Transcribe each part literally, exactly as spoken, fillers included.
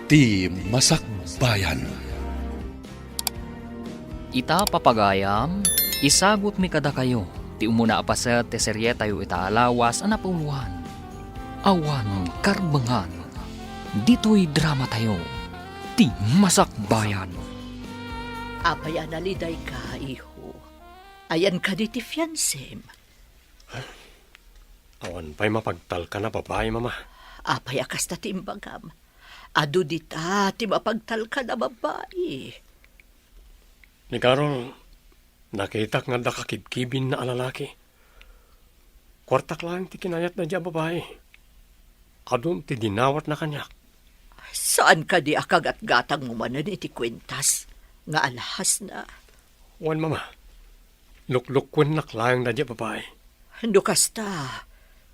Ti Masakbayan. Ita, papagayam, isagutmi kadakayo ti umuna a paset ti serietayo ita a lawas a napuloan. Awan karbengan. Ditoy dramatayo, Ti Masakbayan. Apay a nalidayka, iho? Ayan kadi ti fiansem? Awan pay mapagtalkan a babai, Mama. Apay a kasta ti imbagam? Adu dita ti mapagtalkan a babai. Ni Carol, nakitak nga adda kakibkibinna a lalaki. Kuartak laeng ti kinayatna diay a babai. Adun ti dinawatna kaniak. Saan kadi a kagatgatangmo manen iti kuentas nga alhasna? Wen, Mama. Luklukkuennak laeng daydiay a babai. No kasta,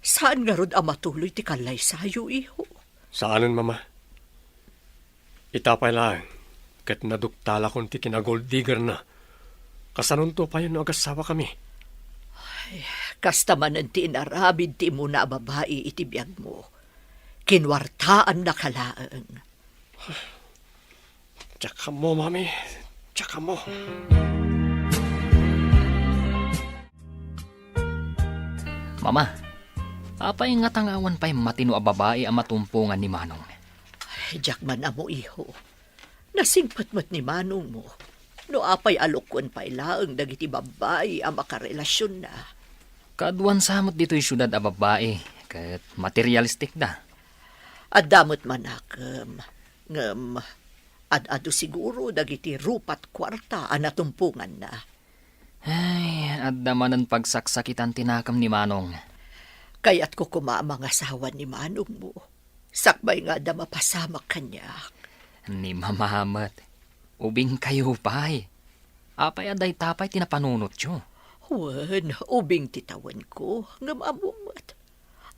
saan ngarud a matuloy ti kallaysayo, iho? Saanen, Mama. Ita pay laeng, ket naduktalakon ti kinagold diggerna. Kasanonto payen no agassawakami? Ay, kasta manen ti inaramid ti immuna a babai iti biagmo. Kinuartaannaka laeng. Diak ammo, Mami. Diak ammo. Mama, apay ngata nga awan pay matino a babai a matumpongan ni Manong? Ay, diak man ammo, iho. Nasingpet met ni manongmo no apay a lukkuen pay laeng dagiti babbai a makarelasionna. Kaduan sa met ditoy siudad a babbai ket materialistikda. Adda met manakem, ngem ad-adu siguro dagiti rupa't kuarta a natumponganna. Ay, adda manen pagsaksakitan ti nakem ni Manong. Kayatko koma a mangasawa ni manongmo. Sakbay nga adda mapasamak kaniak. Ni Mama met, ubingkayo pay. Apay a dayta pay ti napanunotyo? Wen, ubing ti tawenko, ngem ammom met.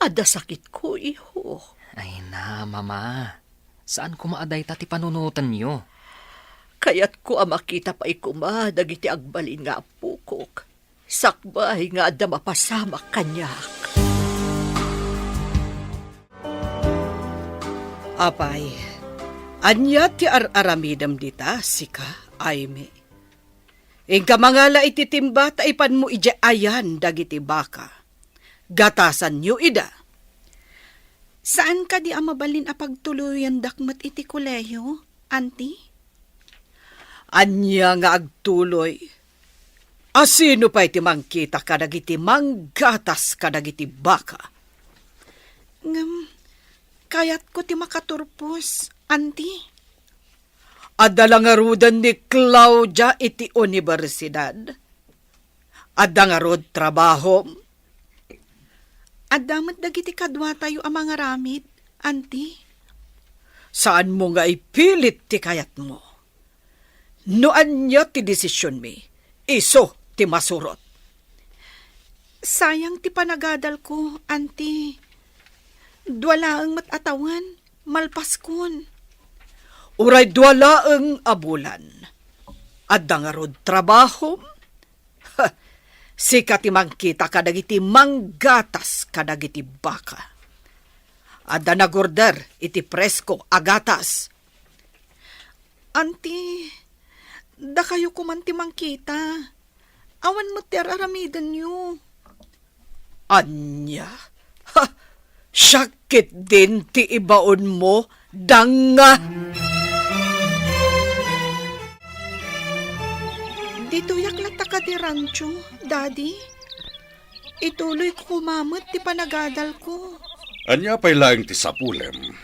Adda sakitko, iho. Ay na, Mama. Saan koma a dayta ti panunotenyo? Kayatko a makita pay koma dagiti agbalin nga appokok. Sakbay nga adda mapasamak kaniak. Apay, ania ti ar-aramidem dita, sika, Aimee? Inka mangala iti timba ta ipanmo idiay ayan dagiti baka. Gatasanyo ida. Saan kadi a mabalin a pagtuloyandak met iti kolehiyo, Auntie? Ania nga agtuloy? A sino pay ti mangkita kadagiti manggatas kadagiti baka? Ngem, kayatko ti makaturpos, Auntie. Adda la ngaruden ni Claudia iti universidad? Adda ngarud trabahom? Adda met dagiti kaduatayo a mangaramid, Auntie. Saanmo nga ipilit ti kayatmo. No ania ti desisionmi, isu ti masurot. Sayang ti panagadalko, Auntie. Dua laeng met a tawen, malpaskon. Uray dua laeng a bulan. Adda ngarud trabahom? Ha, sika ti mangkita kadagiti manggatas kadagiti baka. Adda nagorder iti presko a gatas. Auntie, dakayo koman ti mangkita. Awan met ti ar-aramidenyo. Ania? Ha! Siak ketdin ti ibaonmo, danga! Ditoyak latta kadi rancho, Daddy. Ituloyko koma met ti panagadalko. Ania pay laeng ti sapulem?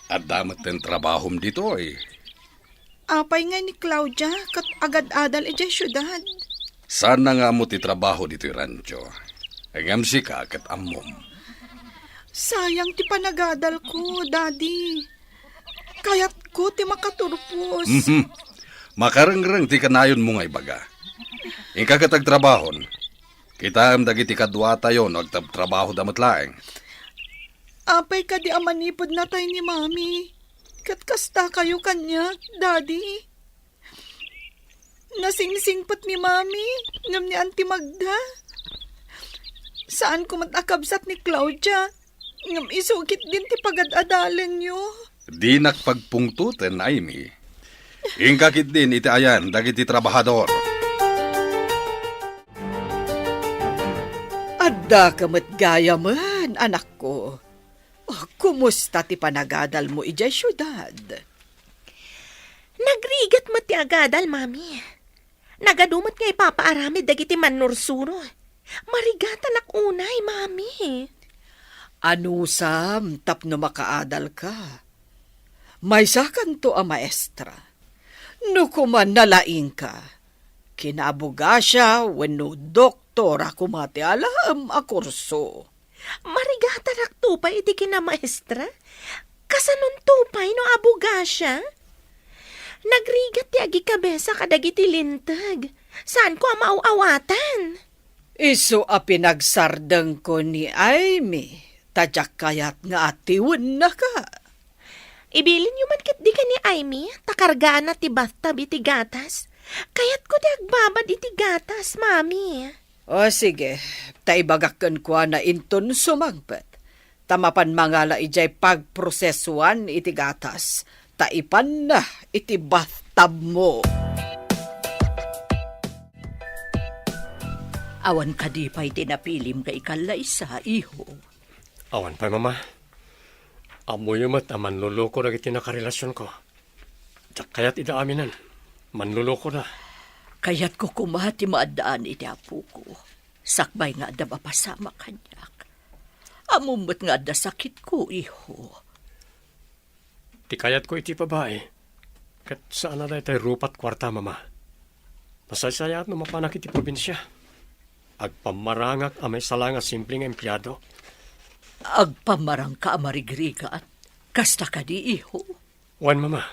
Adda metten trabahom ditoy. Apay ngay ni Claudia ket agad-adal idiay siudad? Saanna nga ammo ti trabaho ditoy rancho. Ngem sika ket ammom. Sayang ti panagadalko, Daddy. Kayatko ti makaturpos. Mhm. Makarengreng ti kanayonmo nga ibaga. Inka ket agtrabahon. Kitaem dagiti kaduatayo no agtrabtrabahoda met laeng. Apay kadi a manipud natay ni Mami? Ket kastakayo kaniak, Daddy? Nasingsingpet ni Mami ngem ni Auntie Magda. Saanko met a kabsat ni Claudia ngem isu ketdin ti pagad-adalenyo. Dinak pagpungtoten, Aimee. Inka ketdin iti ayan dagiti trabahador. Addaka met gayamen, anakko. Oh, kumusta ti panagadalmo idiay siudad? Nagrigat met ti agadal, Mami. Nagadu met nga ipapaaramid dagiti mannursuro. Marigatanak unay, Mami. Anusam tapno makaadalka? Maysakanto a maestra. No koma nalaingka, kinaabogasia wenno doktora koma ti alaem a kurso. Marigatanak to pay iti kinamaestra? Kasanonto pay no abogasia? Nagrigat ti agikabesa kadagiti linteg. Saanko a maaw-awatan. Isu a pinagsardengko ni Aimee, ta diak kayat nga atiwennaka. Ibilinyo man ketdi ken ni Aimee, ta kargaanna ti bathtub iti gatas. Kayatko ti agbabad iti gatas, Mami. O, sige, ta ibagak kenkuana inton sumangpet. Ta mapan mangala idiay pagprosesuan iti gatas, ta ipanna iti bathtubmo. Awan kadi pay ti napilim nga ikallaysa, iho? Awan pay, Mama. Ammoyo met a manloloko dagiti nakarelasionko. Diak kayat ida aminen. Manlolokoda. Kayatko koma ti maaddaan iti apoko, sakbay nga adda mapasamak kaniak. Ammom met nga adda sakitko, iho. Ti kayatko iti babai, ket saan a daytoy rupa't kuarta, Mama. Masaysayaat no mapanak iti probinsia. Agpammarangak a maisala nga simple nga empleado. Agpammarangka a marigrigat? Kasta kadi, iho? Wen, Mama.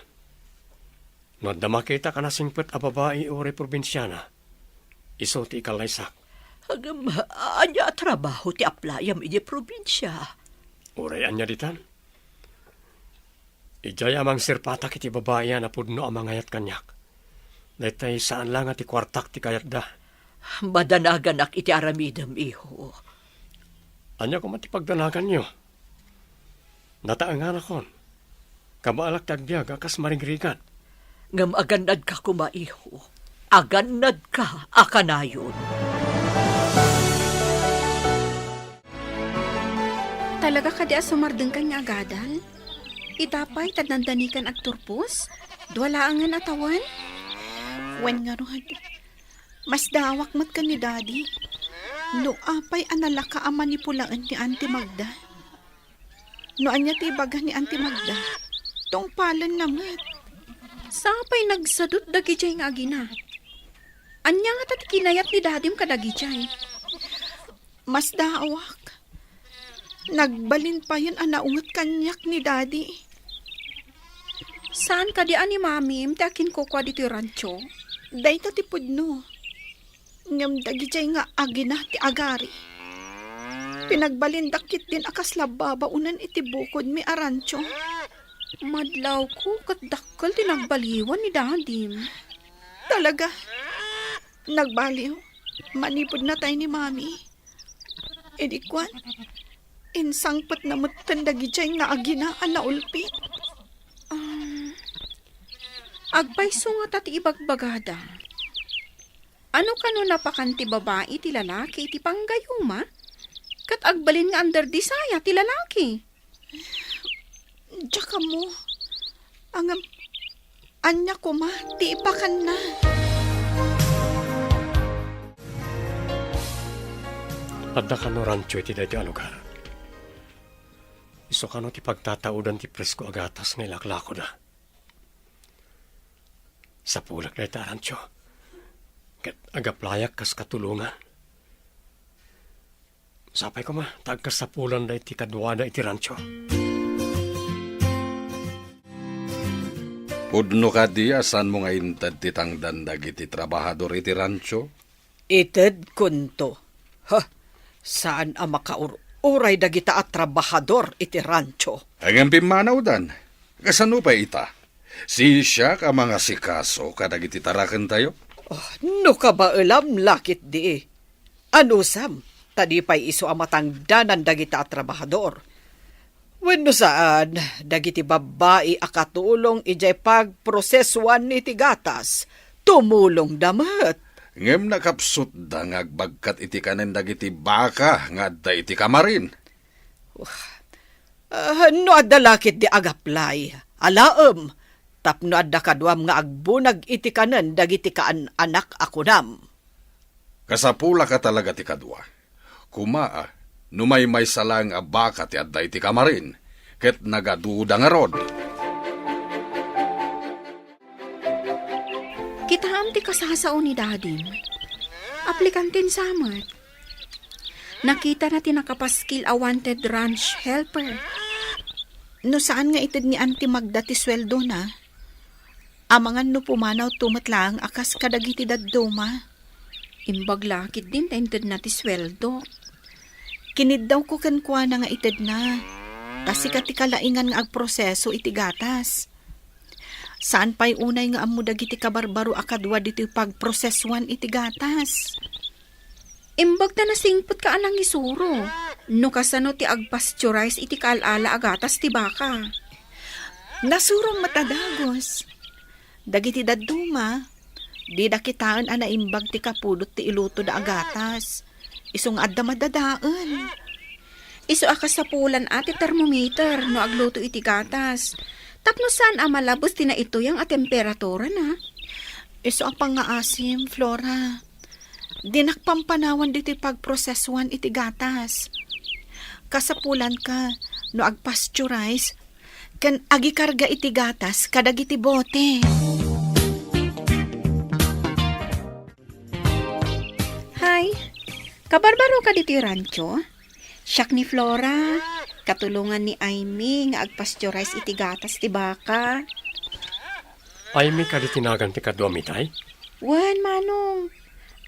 No adda makitak a nasingpet a babai uray probinsiana, isu ti ikallaysak. Ngem, ania a trabaho ti aplayam idiay probinsia? Uray ania ditan? Idiay a mangserpatak iti babai a napudno a mangayat kaniak. Daytoy saan la nga ti kuartak ti kayatda. Madanaganak iti aramidem, iho. Ania koma ti pagdanaganyo? Nataenganakon. Kabaalak ti agbiag a kas marigrigat. Ngem agannadka koma, iho. Agannadka a kanayon. Talaga kadi a sumardengkan nga agadal? Ita pay, ta dandanikan agturpos? Dua laengen a tawen? Wen ngarud, masdaawak met ken ni Daddy. No apay a nalaka a manipulaen ni Auntie Magda? No ania ti ibaga ni Auntie Magda, tungpalenna met. Sapay nagsadut dagidiay nga agina. Ania ngata ti kinayat ni Dadim kadagidiay? Masdaawak. Nagbalin payen a naunget kaniak ni Daddy. Saan kadi a ni Mamim ti akinkukua ditoy rancho? Dayta ti pudno. Ngem dagidiay nga agina ti agari. Pinagbalindak ketdin a kasla babaonen iti bukodmi a rancho. Madlawko ket dakkel ti nagbaliwan ni Dadim. Talaga? Nagbaliw? Manipud natay ni Mami? Idi kuan, insangpetna metten dagidiay nga agina a naulpit. Um, agpayso ngata ti ibagbagada. Ano kano napakan ti babai ti lalaki iti panggayuma? Ket agbalin nga under desire ti lalaki. Diak ammo. Ngem, ania koma ti ipakanna? Adda kano rancho iti daytoy a lugar. Isu kano ti pagtataodan ti presko a gatas nga ilaklakoda. Sapulek dayta a rancho. Ket agaplayak kas katulongan. Sapay koma, ta agkasapulanda iti kaduada iti rancho. Pudno kadi a saanmo nga inted ti tangdan dagiti trabahador iti rancho? Itedkonto. Ha, saan a makaur-uray dagita a trabahador iti rancho. Ngem pimmanawdan. Kasano pay ita? Siak a mangasikaso kadagiti tarakentayo? Oh, no kabaelam la ketdi. Anusam, ta di pay isu a matangdanan dagita a trabahador. Wenno saan, dagiti babbai a katulong idiay pagprosesuan iti gatas, tumulongda met. Ngem nakapsutda nga agbagkat iti kanen dagiti baka nga adda iti kamarin. Ah, no adda la ketdi agaplay, alaem, tapno adda kaduam nga agbunag iti kanen dagiti kaan-anak a kunam. Kasapulaka talaga ti kadua. Kumaa, no maymaysa laeng a baka ti adda iti kamarin, ket nagaduda ngarud. Kitaem ti kasasao ni Dadim. Aplikanten sa met. Nakitana ti nakapaskil a wanted ranch helper. No saan nga ited ni Auntie Magda ti sueldona, amangan no pumanaw to met laeng a kas kadagiti dadduma. Imbag la ketdin ta intedna ti sueldo. Kiniddawko kenkuana nga itedna. Ta sika ti kalaingan nga agproseso iti gatas. Saan pay unay nga ammo dagiti kabarbaro a kadua ditoy pagprosesuan iti gatas. Imbag ta nasingpet ka a nangisuro. No kasano ti agpasteurize iti kaal-ala a gatas ti baka? Nasurom met a dagus. Dagiti dadduma, dida kitaen a naimbag ti kapudot ti ilutoda a gatas. Isu nga adda madadael. Isu a kasapulan a ti termometer no agluto iti gatas. Tapno saan a malabes ti naituyang a temperaturana. Isu a pangngaasim, Flora. Dinak pampanawan ditoy pagprosesuan iti gatas. Kasapulanka no agpasteurize ken agikarga iti gatas kadagiti bote. Hay, kabarbaroka ditoy rancho? Siak ni Flora, katulongan ni Aimee nga agpasteurize iti gatas ti baka. Aimee kadi ti nagan ti kaduam itay? Wen, Manong.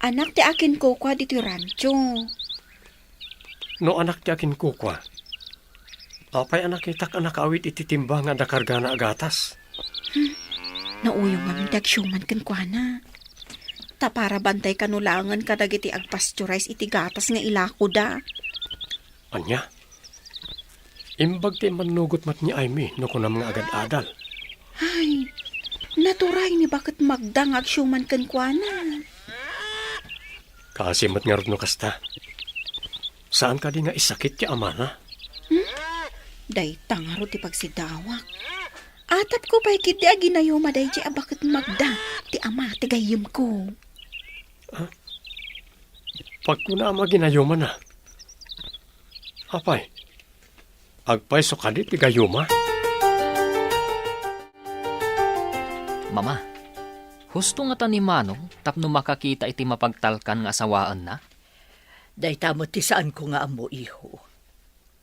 Anak ti akinkukua ditoy rancho. No anak ti akinkukua, apay a nakitak a nakaawit iti timba nga adda kargana a gatas? Hmm. Nauyong ngamin ti agsiuman kenkuana. Ta para bantay kano laengen kadagiti agpasteurize iti gatas nga ilakoda. Ania? Imbag ti immannugot met ni Aimee no kunam nga agad-adal. Ay, naturay ni Baket Magda nga agsiuman kenkuana. Kaasi met ngarud no kasta. Saan kadi nga isakit ti amana? Hmm? Dayta ngarud ti pagsidawak. Atapko pay ketdi a ginayuma daydiay a Baket Magda ti ama ti gayyemko. Ah? Pagkunam a ginayumana. Apay, agpayso kadi ti gayuma? Mama, husto ngata ni Manong tapno makakita iti mapagtalkan nga asawaenna? Dayta met ti saanko nga ammo, iho.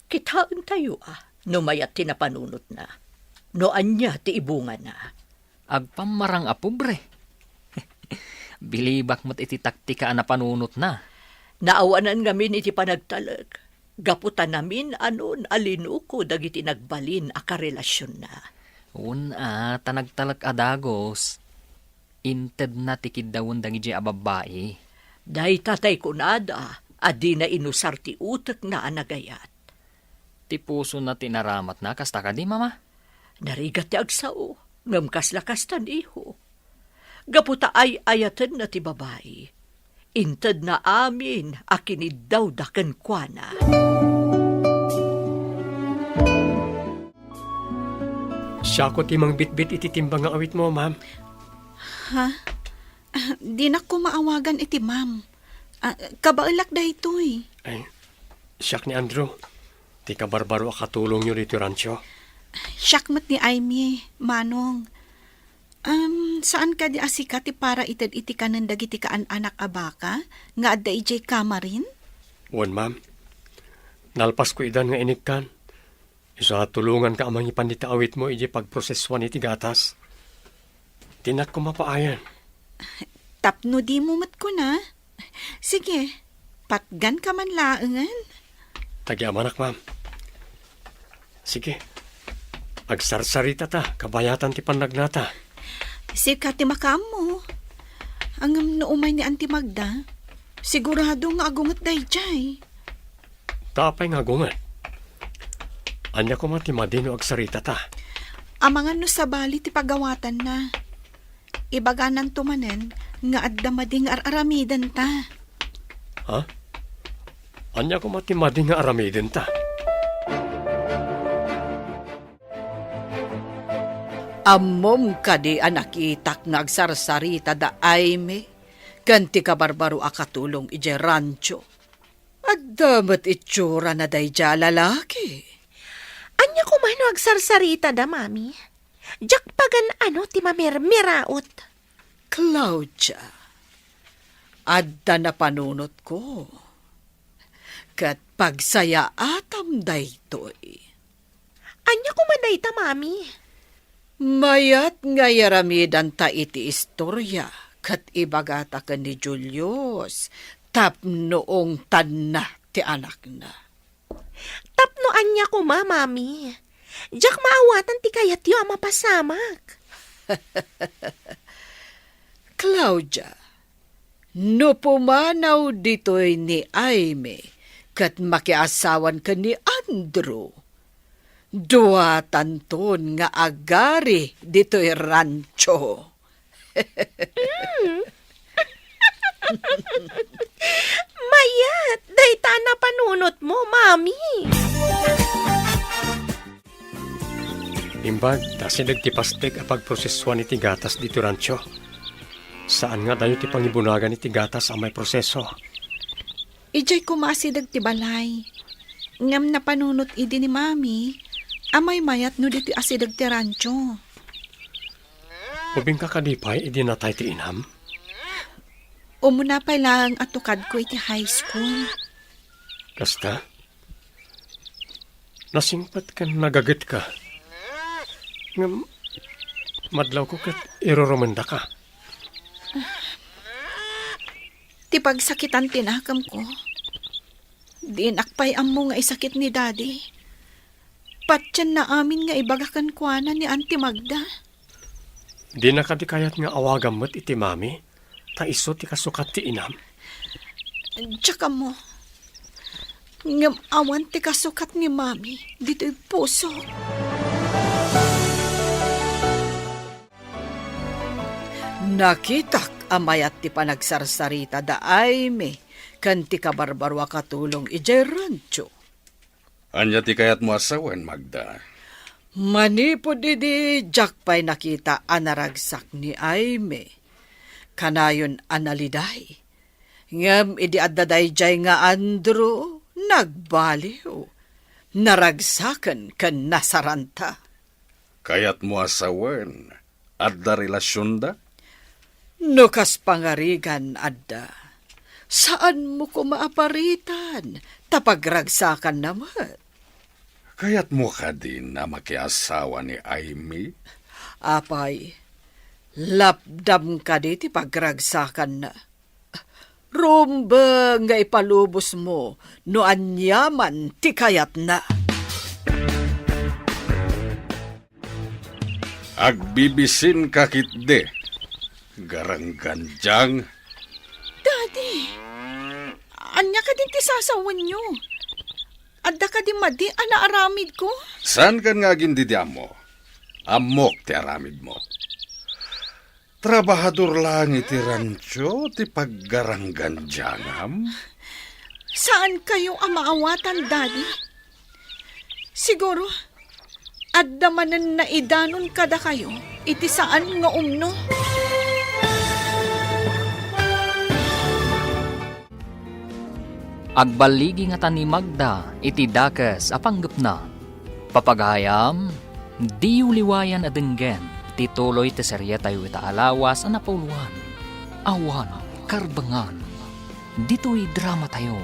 Kitaentayo a no mayat ti napanunotna, no ania ti ibungana. Agpammarang a pobre. Bilibak met iti taktika a napanunotna. Naawanan ngamin iti panagtalek, gapu ta namin-anon a linuko dagiti nagbalin a karelasionna. Wen a, ta nagtalek a dagus. Intedna ti kiddawen dagidiay a babbai. Dayta tay kunada a dina inusar ti utekna a nagayat. Ti pusona ti inaramatna, kasta kadi, Mama? Narigat ti agsao, ngem kasla kasta, iho. Gapu ta ay-ayatenna ti babai, intedna amin a kiniddawda kenkuana. Siako ti mangbitbit iti timba nga awitmo, ma'am. Ha? Ah, dinak ko maawagan iti ma'am. Ah, kabaelak daytoy. Ay, siak ni Andrew, ti kabarbaro a katulongyo ditoy rancho. Siak met ni Aimee, Manong. Um, saan kadi a sika ti para ited iti kanen dagiti kaan-anak a baka nga adda idiay kamarin? Wen, ma'am. Nalpasko idan nga inikkan. Isu a tulonganka a mangipan dita awitmo idiay pagprosesuan iti gatas. Dinak ko mapaayan. Tapno dimo met kuna. Sige, patganka man laengen. Tagiamanak, ma'am. Sige. Agsarsaritata, kabayatan ti pannagnata. Sika ti makaammo. Ngem no umay ni Auntie Magda, sigurado nga agunget daydiay. Ta apay nga agunget? Ania koma ti madi no agsaritata? Amangan no sabali ti pagawatanna. Ibagananto manen nga adda madi nga ar-aramidenta. Ha? Ania koma ti madi nga aramidenta? Ammom kadi a nakitak nga agsarsarita da Aimee ken ti kabarbaro a katulong idiay rancho? Adda met itsurana daydiay a lalaki. Ania koma no agsarsarita da, Mami? Diak pagan-ano ti mamirmiraot. Claudia, adda napanunotko. Ket pagsayaatam daytoy. Ania koma dayta, Mami? Mayat nga iaramidanta iti istoria ket ibagata ken ni Julius tapno ungtanna ti anakna. Tapno ania koma, Mami? Diak maawatan ti kayatyo a mapasamak. Claudia, no pumanaw ditoy ni Aimee ket makiasawan ken ni Andrew, duatanton nga agari ditoy rancho. Mm. Mayat, dayta a napanunotmo, Mami. Imbag ta asideg ti pastek a pagprosesuan iti gatas ditoy rancho. Saan nga adayo ti pangibunagan iti gatas a maiproseso. Idiay koma asideg ti balay. Ngem napanunot idi ni Mami a maymayat no ditoy asideg ti rancho. Ubingka kadi pay idi natay ti inam? Umuna pay laeng a tukadko iti high school. Kasta? Nasingpet ken nagagetka. Ngem madlawko ket irurumendaka. Ti pagsakitan ti nakemko. Dinak pay ammo nga isakit ni Daddy. Patienna amin nga ibaga kenkuana ni Auntie Magda. Dina kadi kayat nga awagam met iti Mami, ta isu ti kasukat ti inam? Diak ammo. Ngem awan ti kasukat ni Mami ditoy pusok. Nakitak a mayat ti panagsarsarita da Aimee ken ti kabarbaro a katulong idiay rancho. Ania ti kayatmo a sawen, Magda? Manipud idi diak pay nakita a naragsak ni Aimee. Kanayon a naliday. Ngem idi adda daydiay nga Andrew, nagbaliw. Naragsaken ken nasaranta. Kayatmo a sawen, adda relasionda? No kas pangarigan, adda. Saanmo koma a paritan, ta pagragsakanna met. Kayatmo kadin a makiasawa ni Aimee? Apay, lapdam kadi ti pagragsakanna. Rumbeng nga ipalubosmo no aniaman ti kayatna. Agbibisinka ketdi, garanggandiang. Daddy, ania kadin ti sasawenyo? Adda kadi madi a naaramidko? Saankan nga agin-idi ammo. Ammok ti aramidmo. Trabahador laeng iti rancho ti paggaranggandiangam? Saankayo a maawatan, Daddy? Siguro, adda manen naidanon kadakayo iti saan nga umno. Agballigi ngata ni Magda iti dakes a panggepna. Papagayam, diyo liwayan a denggen ti tuloy ti serietayo ita a lawas a napauluan, Awan Karbengan. Ditoy dramatayo,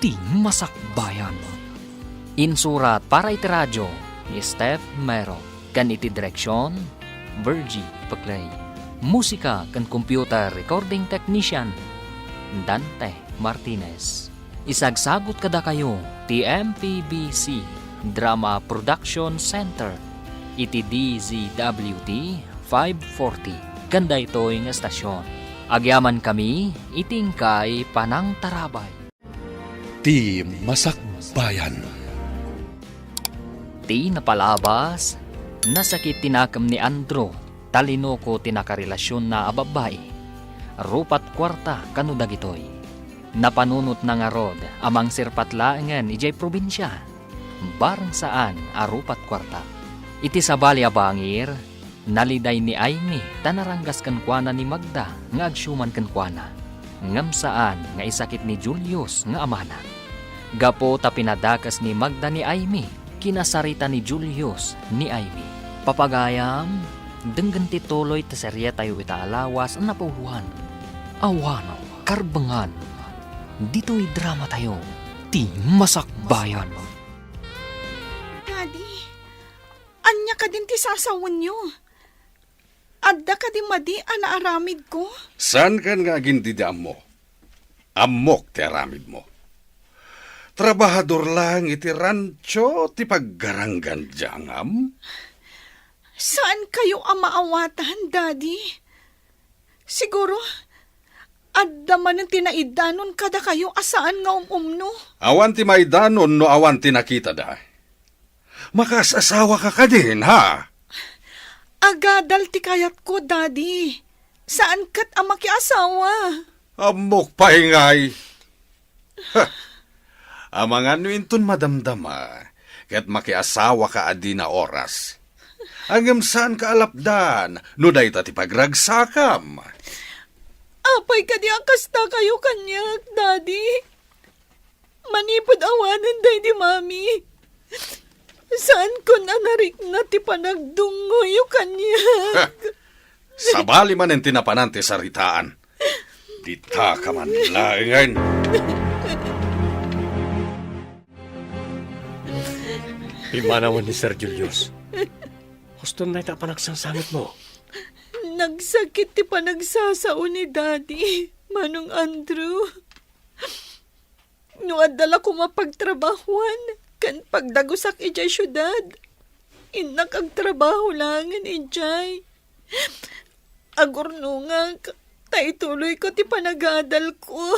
Ti Masakbayan. Insurat para iti radio ni Steph Mero ken iti direksion, Virgie Peclay. Musika ken computer recording technician, Dante Martinez. Isagsagut kadakayo ti M P B C Drama Production Center iti D Z W T five forty ken daytoy nga estasion. Agyamankami iti inkay panangtarabay. Ti Masakbayan. Ti napalabas, nasakit ti nakem ni Andrew, ta linuko ti nakarelasionna a babbai. Rupat kuarta kano dagitoy. Napanunotna ngarud a mangserpat laengen idiay probinsia. Bareng saan a rupat kuarta. Iti sabali a bangir, naliday ni Aimee ta naranggas kenkuana ni Magda nga agsiuman kenkuana. Ngem saan nga isakit ni Julius nga amana. Gapu ta pinadakes ni Magda ni Aimee, kinasarita ni Julius ni Aimee. Papagayam, denggen ti tuloy ti serietayo ita a lawas a napauluan. Awan karbengan. Ditoy dramatayo, ti masakbayan. Daddy, ania kadin ti sasawenyo? Adda kadi madi a naaramidko? Saankan nga agin dida ammo? Ammok ti aramidmo. Trabahador laeng iti rancho ti paggaranggan diay angam? Saankayo a maawatan, Daddy. Siguro, adda manen ti naidanon kadakayo a saan nga um-umno. Awan ti maidanon no awan ti nakitada. Makaas-asawaka kadin, ha? Agadal ti kayatko, Daddy. Saan ket a makiasawa. Ammok pay ngay. Ha! Amangan no inton madamdama, ket makiasawaka a dina oras. Ngem saanka a lapdan no dayta ti pagragsakam. Apay kadi a kastakayo kaniak, Daddy? Manipud awanen daydi Mami, saankon a narikna ti panagdungngoyo kaniak. Ha! Sabali manen ti napanan ti saritaan. Ditaka man laengen. Pimmanawen ni Sir Julius. Huston dayta a panagsangsangitmo. Nagsakit ti panagsasao ni Daddy, Manong Andrew. No adda la koma pagtrabahoan ken pagdagusak idiay siudad, innak agtrabaho laengen idiay. Agurnongak, ta ituloyko ti panagadalko.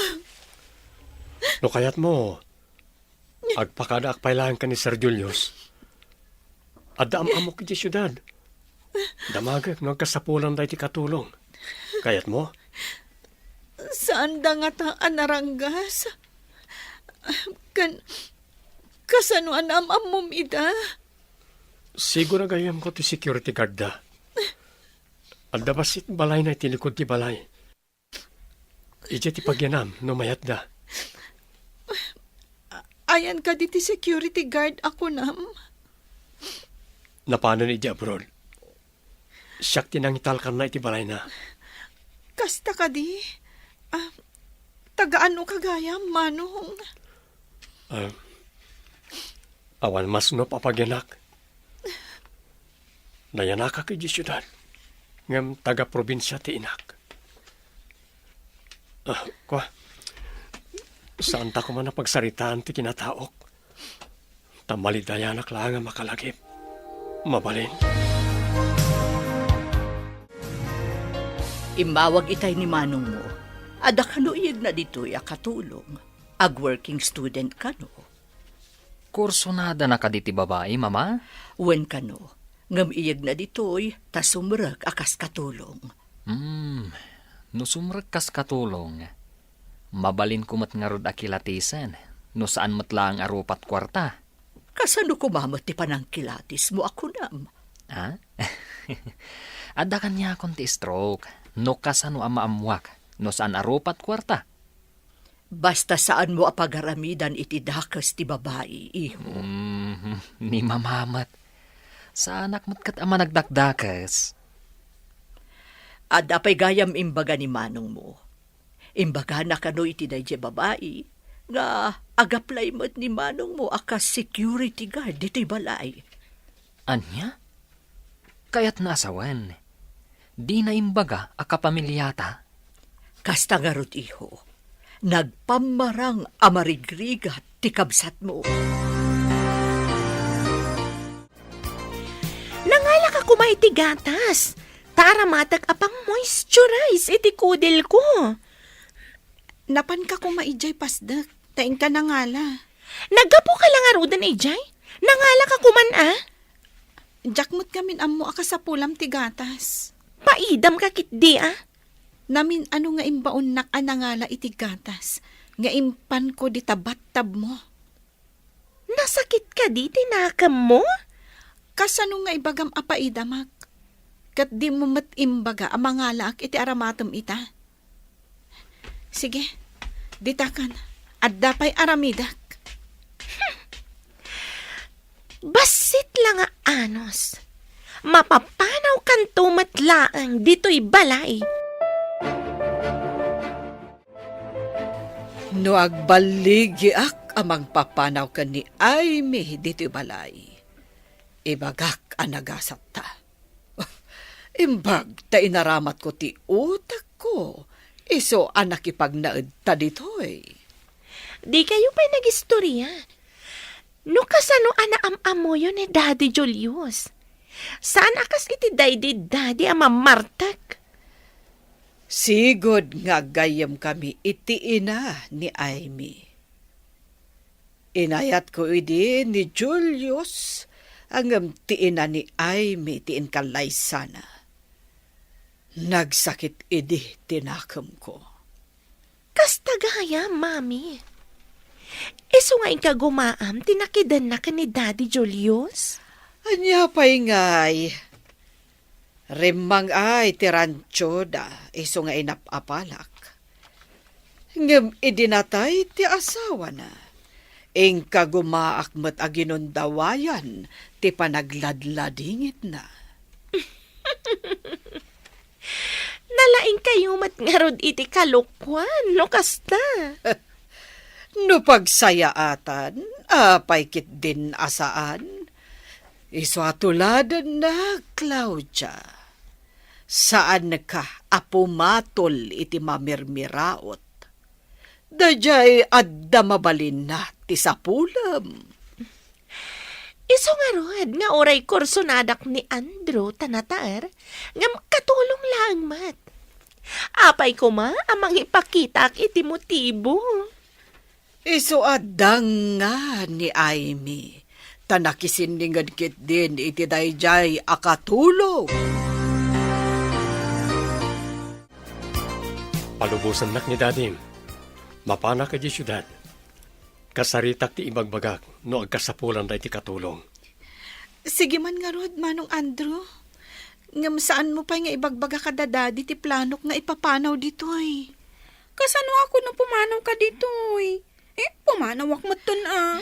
No kayatmo, agpakadaak pay laeng ken ni Sir Julius. Adda am-ammok idiay siudad. Damagek no agkasapulan daytoy katulong. Kayatmo? Saanda ngata a naranggas. Ken, kasano a naam-ammom ida? Siguro gayyemko ti security guard da. Adda bassit balayna iti likud ti balay. Idiay ti pagyanam no mayatda. Ayan kadi ti security guard a kunam? Napanen idiay abroad. Siak ti nangitalkanna iti balayna. Kasta kadi? Ah, taga-anoka gayam, Manong? Ah, awan masnop a pagyanak. Nayanakak idiay siudad, ngem taga-probinsia ti inak. Ah, kua, saanta koma a pagsaritaan ti kinataok, ta malidayanak laeng a makalagip. Mabalin. Immawag itay ni manongmo. Adda kano iyegna ditoy a katulong. Ag-working student kano. Kursunadana kadi ti babai, Mama? Wen kano, ngem iyegna ditoy ta sumrek a kas katulong. Hmm, no sumrek kas katulong, mabalinko met ngarud a kilatisen no saan met laeng a rupat kuarta. Kasano koma met ti panangkilatismo a kunam? Ha? Adda kaniakon ti stroke no kasano a maammuak no saan a rupat kuarta. Basta saanmo a pagaramidan iti dakes ti babai, iho. Mm, ni Mama met. Saanak met ket a managdakdakes. Adda pay gayam imbaga ni manongmo. Imbagana kano iti daydiay babai nga ag-apply met ni manongmo a kas security guard ditoy balay. Ania? Kayatna a sawen, dina imbaga a kapamiliata? Kasta ngarud, iho, nagpammarang a marigrigat ti kabsatmo. Nangalaka koma iti gatas, ta aramatek a pang-moisturize iti kudelko. Napanka koma idiay pasdek, ta inka nangala. Naggapuka la ngaruden idiay? Nangalaka koman, a? Diak met ngamin ammo a kasapulam ti gatas. Paidam ka ketdi, a? Namin-ano nga imbaonnak a nangala iti gatas nga impanko dita battabmo. Nasakit kadi ti nakemmo? Kasano nga ibagam a paidamak? Ket dimo met imbaga a mangalaak iti aramatem ita? Sige, ditakan. Adda pay aramidek. Bassit la nga anus. Mapapanawkanto met laeng ditoy balay. No agballigiak a mangpapanaw ken ni Aimee ditoy balay, ibagak a nagasatta. Imbag ta inaramatko ti utekko, isu a nakipagnaedta ditoy. Dikayo pay nagistoria. No kasano a naam-ammoyo ni Daddy Julius? Saan a kas iti daydi Daddy a mamartek? Sigud nga aggayyemkami iti ina ni Aimee. Inayatko idi ni Julius, ngem ti ina ni Aimee ti inkallaysana. Nagsakit idi ti nakemko. Kasta gayam, Mami. Isu nga inkagumaam ti nakidenna ken ni Daddy Julius? Ania pay ngay? Rimmang-ay ti rantioda isu nga inap-apalak. Ngem idi natay ti asawana, inkagumaak met a ginundawayan ti panagladladingitna. Nalaingkayo met ngarud iti kalokuan, no kasta. No pagsayaatan, apay ketdin a saan? Isu a tuladenna, Claudia. Saanka a pumatol iti mamirmiraot. Daydiay adda mabalinna ti sapulem. Isu ngarud nga uray kursonadak ni Andrew ta nataer, ngem katulong laeng met. Apay koma a mangipakitaak iti motibo? Isu a danga ni Aimee, ta nakisinninged ketdin iti daydiay a katulong. Palubosannak ni Dadim. Mapanak idiay siudad. Kasaritak ti ibagbagak no agkasapulan daydi katulong. Sige man ngarud, Manong Andrew. Ngem saanmo pay nga ibagbaga kada Daddy ti planok nga ipapanaw ditoy? Kasano a kuno pumanawka ditoy? Eh, pumanawak metten a.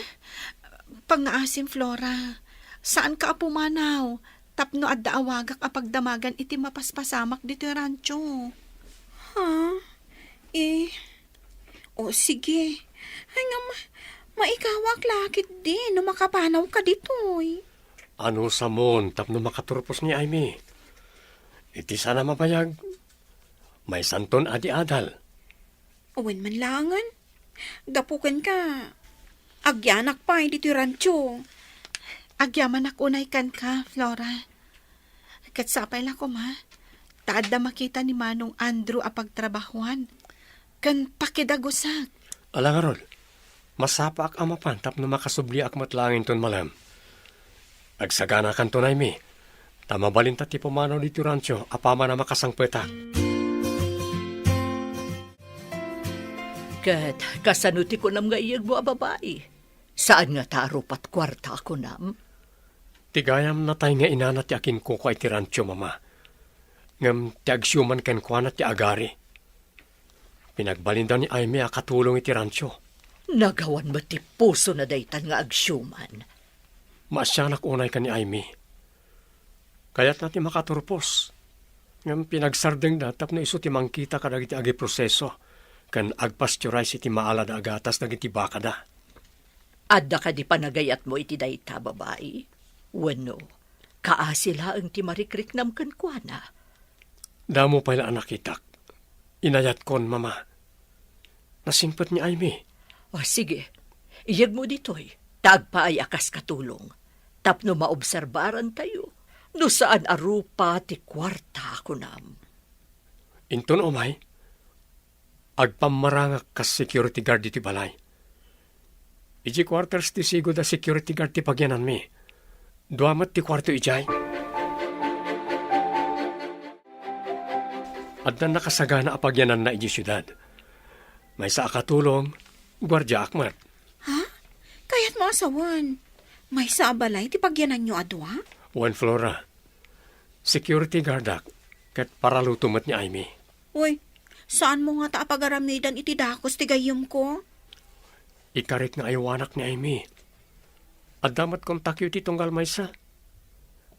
Pangngaasim, Flora. Saanka a pumanaw tapno adda awagak a pagdamagan iti mapaspasamak ditoy rancho. Ha? Eh, o sige. Ay nga ma-, maikawak la ketdi no makapanawka ditoy. Anusamon tapno makaturpos ni Aimee? Iti saan a mabayag, maysanton a di adal. Wen man laengen. Gapu kenka, agyanak pay ditoy rancho. Agyamanak unay kenka, Flora. Ket sapay la koma, ta adda makita ni Manong Andrew a pagtrabahuan ken pakidagusak. Ala ngarud, masapaak a mapan tapno makasubliak met laeng inton malem. Agsaganakanto, Aimee, ta mabalinta ti pumanaw ditoy rancho apaman a makasangpetak. Ket kasano ti kunam nga iyegmo a babai? Saan ngata a rupat kuarta a kunam? Ti gayam natay nga inana ti akinkukua iti rancho, Mama. Ngem ti agsiuman kenkuana ti agari. Pinagbalinda ni Aimee a katulong iti rancho. Nagawan met ti pusona daytan nga agsiuman. Maasianak unay ken ni Aimee. Kayatna ti makaturpos. Ngem pinagsardengda tapno isu ti mangkita kadagiti agiproseso ken agpasteurize iti maalada a gatas dagiti bakada. Adda kadi panagayatmo iti dayta, babai? Wenno, kaasi laeng ti marikriknam kenkuana? Damo pay la a nakitak. Inayatkon, Mama. Nasingpet ni Aimee. O, sige. Iyegmo ditoy. Ta agpaay a kas katulong. Tapno maobserbarantayo no saan a rupa ti kuarta a kunam. Inton umay, agpammarangak kas security guard ditoy balay. Idiay quarters ti sigud a security guard ti pagyananmi. Dua met ti kuarto idiay. Adda nakasagana a pagyananna idiay siudad. Maysa a katulong, guardiaak met. Ha? Kayatmo a sawen, maysa a balay ti pagyananyo a dua? Wen, Flora. Security guardak, ket paraluto met ni Aimee. Uy, saanmo ngata a pagaramidan iti dakes ti gayyemko? Ikarik nga aywanak ni Aimee. Adda met kontakyo iti tunggal maysa.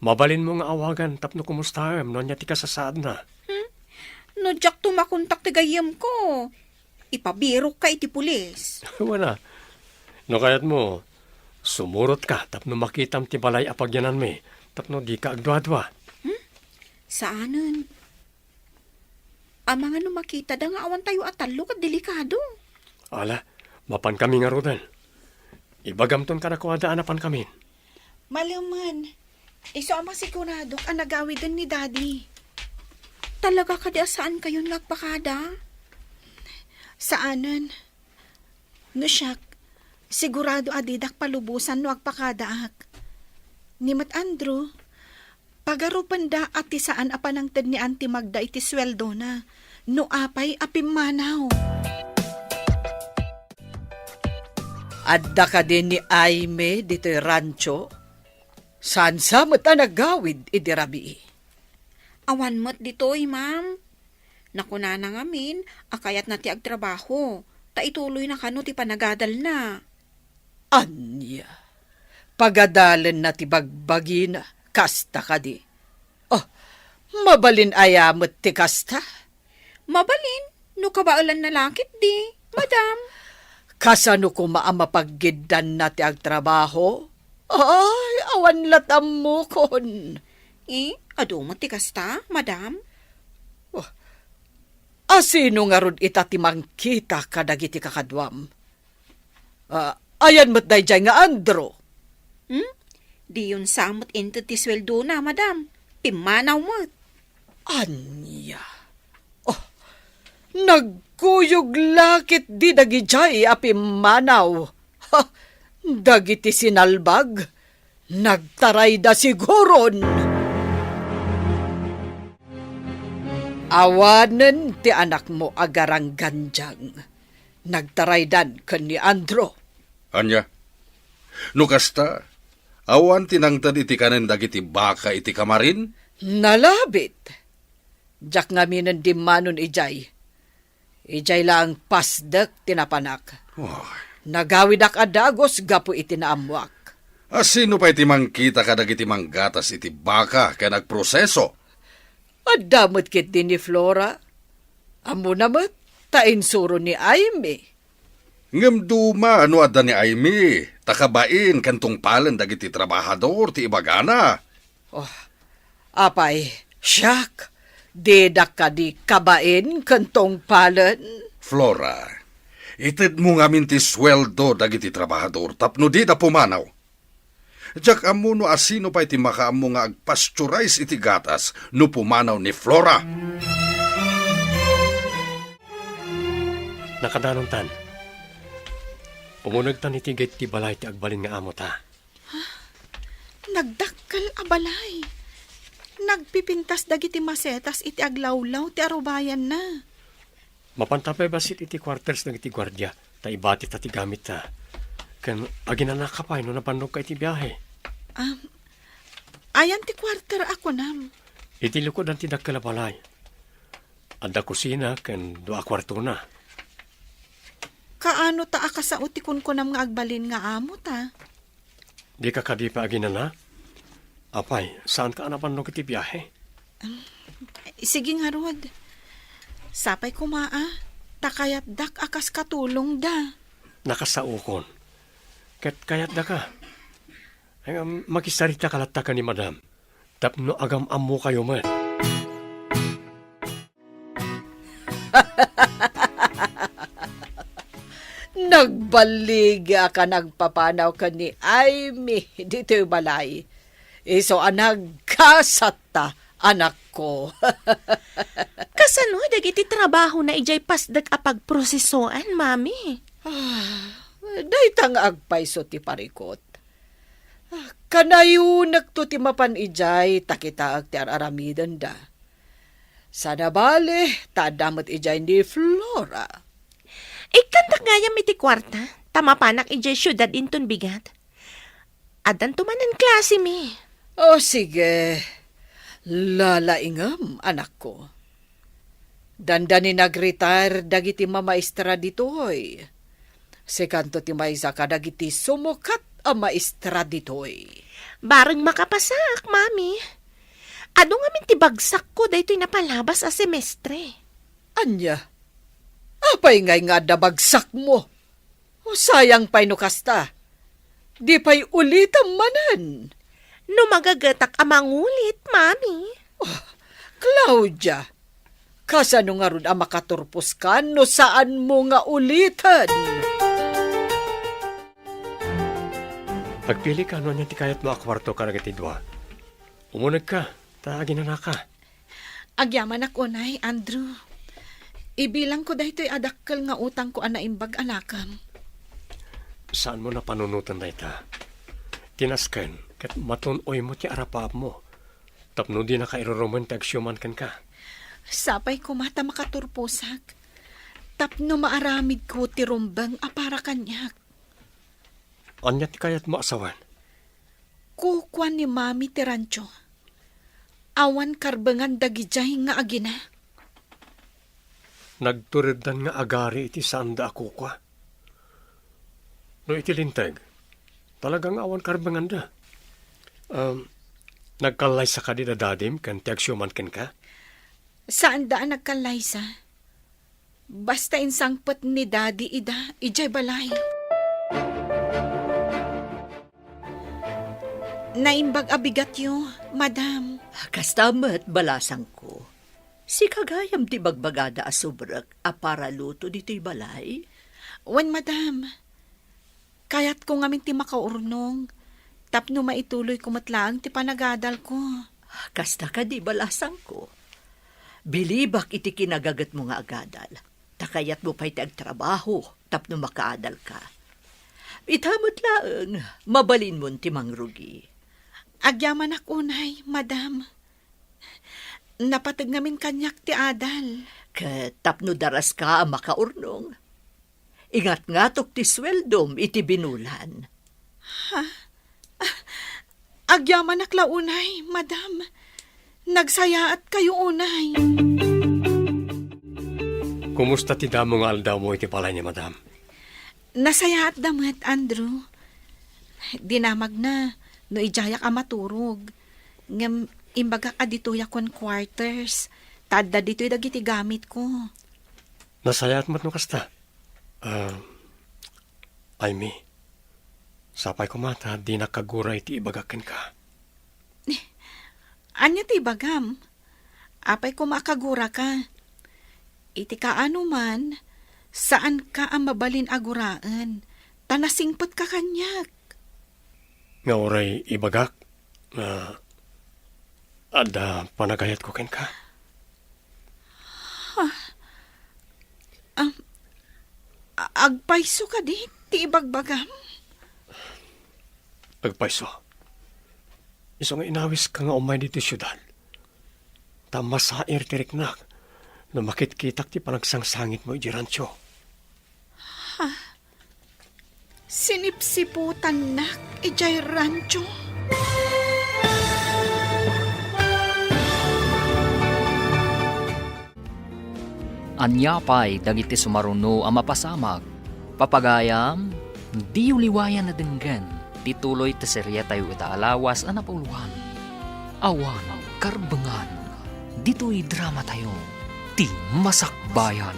Mabalinmo nga awagan tapno kumustaem no ania ti kasasaadna. Hmm? No diakto makontak ti gayyemko, ipabirokka iti pulis. Wen a. No kayatmo, sumurotka tapno makitam ti balay a pagyananmi, tapno dika agduadua. Hmm? Saanen. Amangan no makitada nga awantayo a tallo ket delikado. Ala, mapankami ngaruden. Ibagamton kadakuada a napankamin. Malemen, isu a masiguradok a nagawiden ni Daddy. Talaga kadi a saankayon nga agpakada? Saanen. No siak, sigurado a didak palubosan no agpakadaak. Ni met Andrew, pagarupenda a ti saan a panangted ni Auntie Magda iti suweldona, no apay a pimmanaw. Adda kadi ni Aimee ditoy rancho? Saan sa met a nagawid idi rabii? Awan met ditoy, ma'am. Nakunana ngamin a kayatna ti agtrabaho, ta ituloyna kano ti panagadalna. Ania? Pagadalenna ti bagbagina, kasta kadi? Oh, mabalin aya met ti kasta? Mabalin, no kabaelanna la ketdi, madam. Kasano koma a mapaggiddanna ti agtrabaho? Ay, awan lat' ammokon. Eh, adu met ti kasta, madam? Oh, asino ngarud ita ti mangkita kadagiti kakaduam? Ah, ayan met daydiay nga Andrew? Hmm? Diyon sa met inted ti suweldona, madam. Pimmanaw met. Ania? Oh, nagkuyog la ketdi dagidiay a pimmanaw. Ha, dagiti sinalbag, nagtarayda siguron. Awanen ti anakmo a garanggandiang. Nagtaraydan ken ni Andrew. Ania? No kasta, awan ti nangted iti kanen dagiti baka iti kamarin? Nalabit. Diak ngaminen dimmanon idiay. Idiay laeng pasdek ti napanak. Oy. Nagawidak a dagus gapu iti naammoak. Asino pay ti mangkita kadagiti manggatas iti baka ken agproseso? Adda met ketdi ni Flora. Ammona met, ta insuro ni Aimee. Ngem duma no adda ni Aimee, ta kabain ken tungpalen dagiti trabahador ti ibagana. Oh, apay, siak, didak kadi kabain ken tungpalen? Flora, itedmo ngamin ti sueldo dagiti trabahador tapno dida pumanaw. Diak ammo no asino pay ti makaammo nga agpasteurize iti gatas no pumanaw ni Flora. Nakadanontan. Umunegtan iti gate ti balay ti agbalin nga amota. Nagdakkel a balay. Nagpipintas dagiti masetas iti aglawlaw ti arubayanna. Mapanta pay bassit iti quarters dagiti guardia, ta ibatita ti gamitta. Ken aginanaka pay no nabannogka iti biahe. Am, ayan ti quarter a kunam? Iti likudan ti dakkel a balay. Adda kusina ken dua a kuartona. Kaano ta a kasao ti kunkunam nga agbalin nga amota? Dika kadi pay aginana? Apay, saanka a nabannog iti biahe? Sige ngarud. Sapay koma a, ta kayatdak a kas katulongda. Nakasaokon. Ket kayatdaka. Ay, um, makisarita ka latta ken ni Madam. Tapno agam-ammokayo met. Nagballigi a ka nagpapanaw ken ni Aimee ditoy balay. Isu a nagkasatta, anakko. Kasano dagiti trabahona idiay pasdek a pagprosesoan, Mami? Ah, Dayta nga agpayso ti parikut. Ah, kanayonekto ti mapan idiay ta kitaek ti ar-aramidenda. Saan a bale, ta adda met idiay ni Flora. Ikkandak gayam iti kuarta, ta mapanak idiay siudad inton bigat. Addanto manen klase mi. O, sige. Lalaingem, anakko. Dandani nag-retire dagiti mamaestra ditoy. Sikanto ti maysa kadagiti sumukat a maestra ditoy. Bareng makapasaak, Mami. Adu ngamin ti bagsakko daytoy napalabas a semestre. Ania? Apay ngay nga adda bagsakmo? O, sayang pay no kasta. Di pay ulitam manen. No magagetak a mangulit, Mami. Oh, Claudia, kasano ngarud a makaturposka no saanmo nga uliten? Agpilika no ania ti kayatmo a kuarto kadagiti dua. Umunegka, ta aginanaka. Agyamanak unay, Andrew. Ibilangko daytoy a dakkel nga utangko a naimbag a nakem. Saanmo napanunoten dayta. Ti nasken, ket matun-oymo ti arapaapmo. Tapno dinaka irurumen ti agsiuman kenka. Sapay koma ta makaturposak. Tapno maaramidko ti rumbeng a para kaniak. Ania ti kayatmo a sawen? Kukua ni Mami ti rancho. Awan karbengan dagidiay nga agina. Nagtureddan nga agari iti saanda a kukua. No iti linteg, talaga nga awan karbenganda. Um, nagkallaysa kadi da dadim ken ti agsiuman kenka? Saanda a nagkallaysa. Basta insangpet ni Daddy ida idiay balay. Naimbag a bigatyo, Madam. Kasta met, balasangko. Sika gayam ti bagbagada a subrek a para luto ditoy balay? Wen, Madam. Kayatko ngamin ti makaurnong, tapno maituloyko met laeng ti panagadalko. Kasta kadi, balasangko? Bilibak iti kinagagetmo nga agadal, ta kayatmo pay ti agtrabaho tapno makaadalka. Ita met laeng, mabalinmon ti mangrugi. Agyamanak unay, Madam. Napateg ngamin kaniak ti adal. Ket tapno daraska a makaurnong, ingatngatok ti sueldom iti binulan. Ha? Ah, agyamanak la unay, Madam. Nagsayaatkayo unay. Kumusta ti damo nga aldawmo iti balay ni Madam? Nasayaatda met, Andrew. Dinamagna no idiayak a maturog. Ngem imbagak a ditoyak ken quarters. Ta adda ditoy dagiti gamitko. Nasayaat met no kasta. Ah, Amy, sapay koma ta dinak kagura iti ibagak kenka. Ania ti ibagam? Apay koma a kaguraka? Iti kaano man, saanka a mabalin a guraen, ta nasingpetka kaniak. Nga uray ibagak, nga adda panagayatko kenka. Ha? Am, a-, agpayso kadi ti ibagbagam? Agpayso. Isu nga inawiska nga umay ditoy siudad. Ta masair ti riknak no makitkitak ti panagsangsangitmo idiay rancho. Ha? Sinipsiputannak idiay rancho. Ania pay dagiti sumaruno a mapasamak? Papagayam, diyo liwayan a denggen ti tuloy ti seriatayo ita a lawas a napauluan. Awan karbengan ditoy dramatayo, Ti Masakbayan.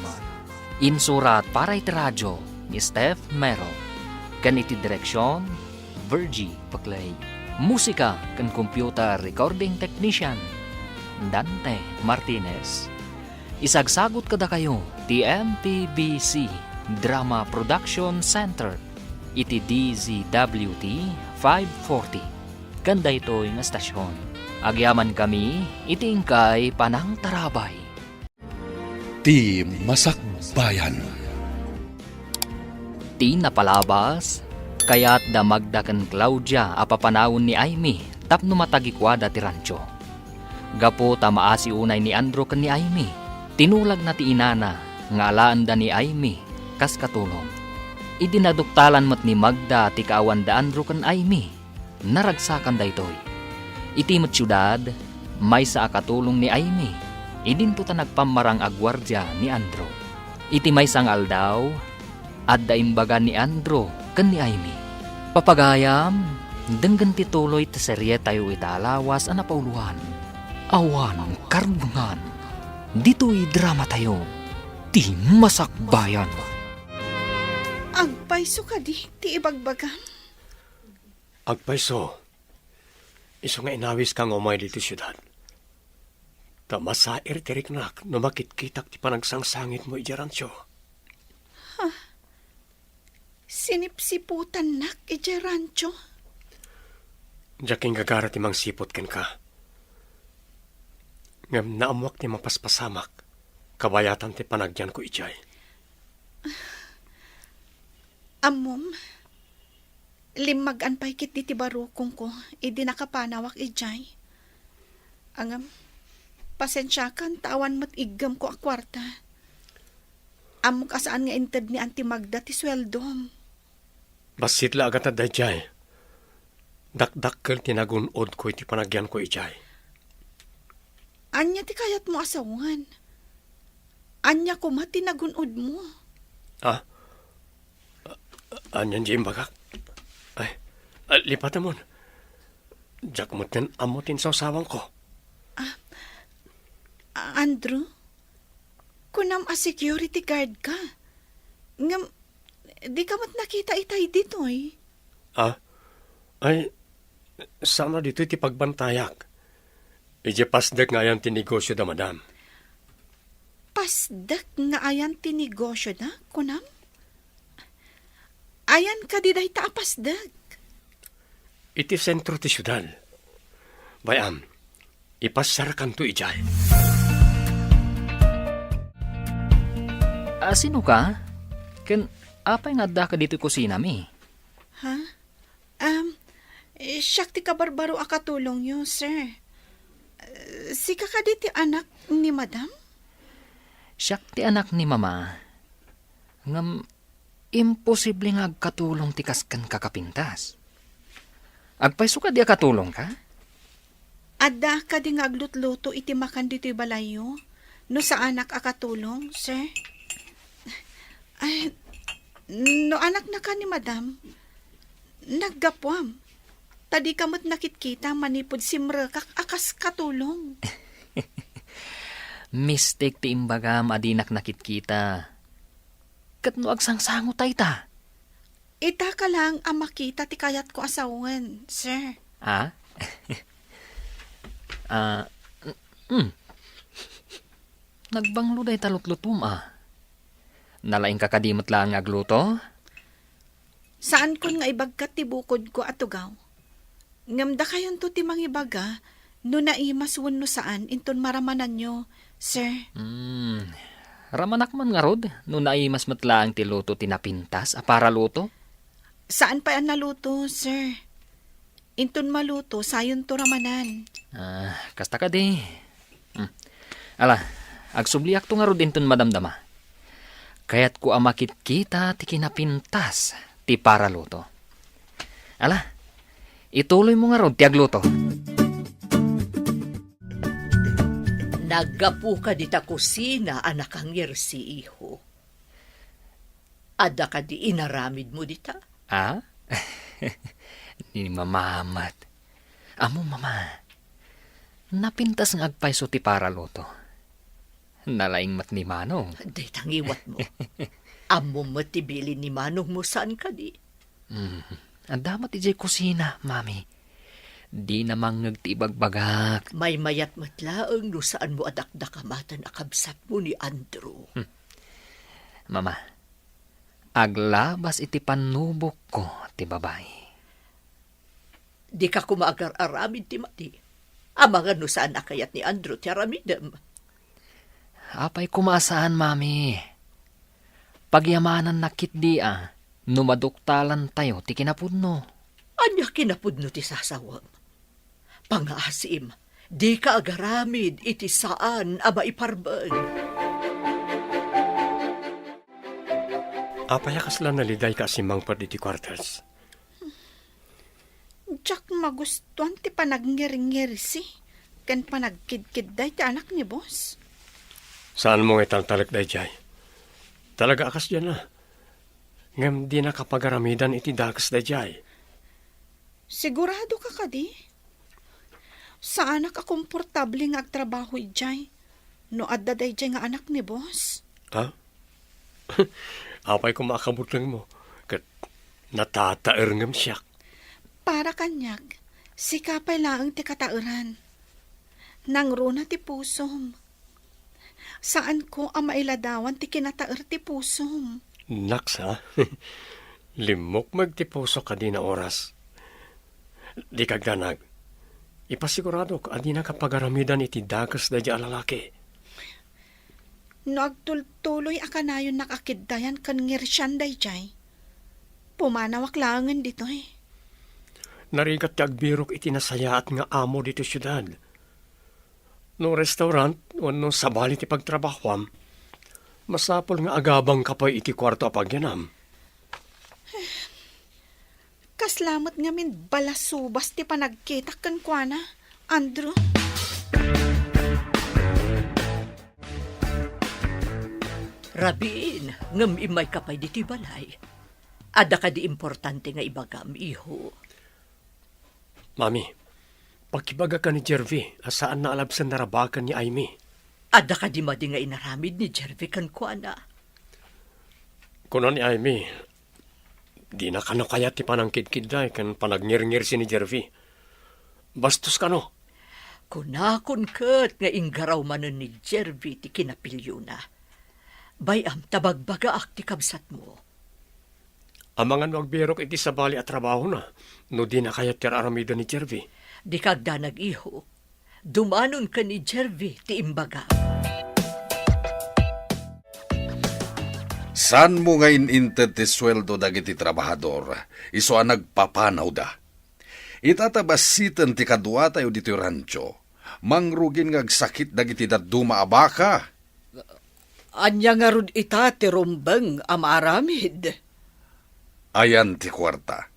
Insurat para iti radio ni Steph Mero, ken iti direksion, Virgie Paclay. Musika ken computer recording technician, Dante Martinez. Isagsagut kadakayo ti M P B C Drama Production Center iti D Z W T five forty ken daytoy nga estasion. Agyamankami iti inkay panangtarabay. Ti Masakbayan. Ti napalabas, kayatda Magda ken Claudia a papanawen ni Aimee tapno matagikuada ti rancho. Gapu ta maasi unay ni Andrew ken ni Aimee, tinulagna ti inana nga alaenda ni Aimee kas katulong. Idi naduktalan met ni Magda ti kaawan da Andrew ken Aimee, naragsakan daytoy. Iti met siudad, maysa a katulong ni Aimee, idinto ta nagpammarang a guardia ni Andrew. Iti maysa nga aldaw, adda imbaga ni Andrew ken ni Aimee. Papagayam, denggen ti tuloy ti serietayo ita a lawas a napauloan. Awan karunongan. Ditoy dramatayo, ti masakbayan. Agpayso kadi ti ibagbagam? Agpayso, isu nga inawiska nga umay ditoy siudad. Ta masair ti riknak no makitkitak ti panagsangsangitmo idiay rancho. Ha? Sinipsiputannak idiay rancho? Diak inggagara ti mangsiput kenka. Ngem naammoak ti mapaspasamak, kabayatan ti panagyanko idiay. Ammom, limmagan pay ketdi ti barukongko idi nakapanawak idiay. Ngem, pasensiakan ta awan met iggemko a kuarta. Ammok a saan nga inted ni Auntie Magda ti sueldom. Bassit la a gatad daydiay. Dakdakkel ti nagun-odko iti panagyanko idiay. Ania ti kayatmo a sawen? Ania koma ti nagun-odmo? Ah? Anian diay imbagak? Ay, ah, lipatamon. Diak met ngan ammo ti insawsawangko. Ah, Andrew? Kunam a security guard ka. Ngem, dika met nakita itay ditoy. Ah? Ay, saan a ditoy ti pagbantayak. Idiay pasdek nga ayan ti negosio da madam. Pasdek nga ayan ti negosio da, kunam? Ayan kadi dayta a pasdek? Iti sentro ti siudad. Bay-am, ipasiarkanto idiay. A, sino ka? Ken apay nga adda ka ditoy kusinami? Ha? Um, eh, siak ti kabarbaro a katulongyo, sir. Eh, sika kadi ti anak ni madam? Siak ti anak ni mama. Ngem, imposible nga agkatulong ti kas kenka a pintas. Agpayso kadi a katulongka? Adda kadi nga aglutluto iti makan ditoy balayyo? No saanak a katulong, sir? Ay, no anaknaka ni madam, naggapuam. Ta dika met nakitkita manipud simrekak a kas katulong. Mistek ti imbagam a dinak nakitkita. Ket no agsangsango ta ita? Itaka laeng a makita ti kayatko a sawen, sir. Ah? Ah, mm. Nagbanglo dayta lutlutom, a. Nalaingka kadi met laeng nga agluto? Saankon nga ibagkat ti bukodko a tugaw. Ngem dakayonto ti mangibaga no naimas wenno saan inton maramananyo, sir. Hmm. Ramanak man ngarud no naimas met laeng ti luto ti napintas a para luto? Saan pay a naluto, sir. Inton maluto, sayonto ramanan. Ah, kasta kadi. Hmm. Ala, agsubliakto ngarud inton madamdama. Kayatko a makitkita ti kinapintas ti para luto. Ala, ituloymo ngarud ti agluto. Naggapuka dita kusina a nakangirsi, iho. Adda kadi inaramidmo dita? Ah? Ni Mama met. Ammom, Mama, napintas nga agpayso ti para luto. Nalaing met ni Manong. Dayta ngiwatmo. Ammom met ti bilin ni Manongmo, saan kadi? Hmm. Adda met idiay kusina, Mami. Dina mangngeg ti ibagbagak. Maymayat met laeng no saanmo a dakdakamaten a kabsatmo ni Andrew. Hmm. Mama, aglabas iti pannubokko ti babai. Dika koma agar-aramid ti madi. Amangan no saan a kayat ni Andrew ti aramidem. Apay koma a saan, Mami? Pagyamanannak ketdi a. no maduktalantayo ti kinapudno. Ania kinapudno ti sasawem? Pangaasim, dika agaramid iti saan a maiparbeng. Apay a kasla nalidayka a simmangpet iti quarters? Diak magustuan ti panagngirngirsi ken panagkidkidday ti anak ni boss. Saanmo nga italtalek daydiay? Talaga a kasdiay a. Ngem dinaka pagaramidan iti dakes daydiay. Sigurado ka kadi? Saanak a komportable nga agtrabaho idiay no adda daydiay nga anak ni boss. Ha? Apay koma a kabutlengmo ket natataer ngem siak. Para kaniak, sika pay laeng ti kataeran. Nangruna ti pusom. Saanko a mailadawan ti kinataer ti pusom. Naks, ha? Limmukmeg ti pusok a dina oras. Dika agdanag. Ipasiguradok a dinaka pagaramidan iti dakes daydiay a lalaki. No agtultuloy a kanayonnak a kiddayan ken ngirsian daydiay, pumanawak laengen ditoy. Narigat ti agbirok iti nasayaat nga amo ditoy siudad. No restaurant wenno sabali ti pagtrabahoam, masapul nga agabangka pay iti kuarto a pagyanam. Kasla met ngamin balasubas ti panagkitak kenkuana, Andrew. Rabiin, ngem immayka pay ditoy balay. Adda kadi importante nga ibagam, iho? Mami, pakibagaka ni Jervy a saanna a labsen narabaken ni Aimee. Adda kadi madi nga inaramid ni Jervy kenkuana? Kuna ni Aimee, dina kano kayat ti panangkidkidday ken panagngirngirsi ni Jervy. Bastos kano. Kunakon ket nga inggaraw manen ni Jervy ti kinapiliona. Bay-am ta bagbagaak ti kabsatmo. Amangan no agbirok iti sabali a trabahona no dina kayat ti ar-aramiden ni Jervy. Dika agdanag, iho. Dumanon ken ni Jervy ti imbaga. Saanmo nga in-inted ti sueldo dagiti trabahador, isu a nagpapanawda. Ita ta basiten ti kaduatayo ditoy rancho, mangrugin nga agsakit dagiti dadduma a baka. Ania ngarud ita ti rumbeng a maaramid? Ayan ti kuarta,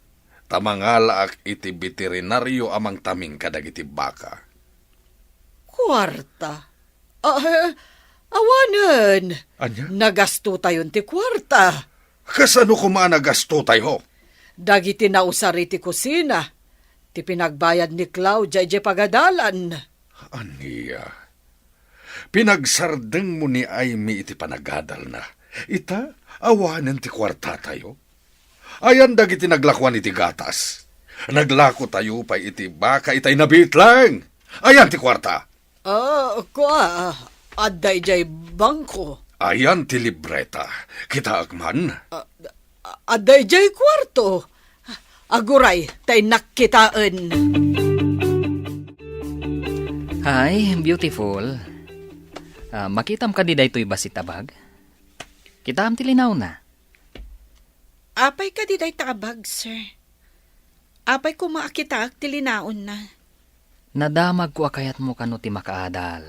ta mangalaak iti beterinario a mangtaming kadagiti baka. Kuarta? Ah, awanen. Ania? Nagastotayon ti kuarta. Kasano koma a nagastotayo? Dagiti nausar iti kusina, ti pinagbayad ni Claudia idiay pagadalan. Ania? Pinagsardengmo ni Aimee iti panagadalna. Ita, awanen ti kuartatayo. Ayan dagiti naglakuan iti gatas. Naglakotayo pay iti baka itay nabitleng. Ayan ti kuarta. Ah, kua, adda idiay bangko. Ayan ti libreta. Kitaek man. Ah, adda idiay kuarto. Aguray, ta innak kitaen. Hi, beautiful. Ah, makitam kadi daytoy bassit a bag? Kitaam ti linaonna. Apay kadi dayta a bag, sir? Apay koma a kitaek ti linaonna? Nadamagko a kayatmo kano ti makaadal.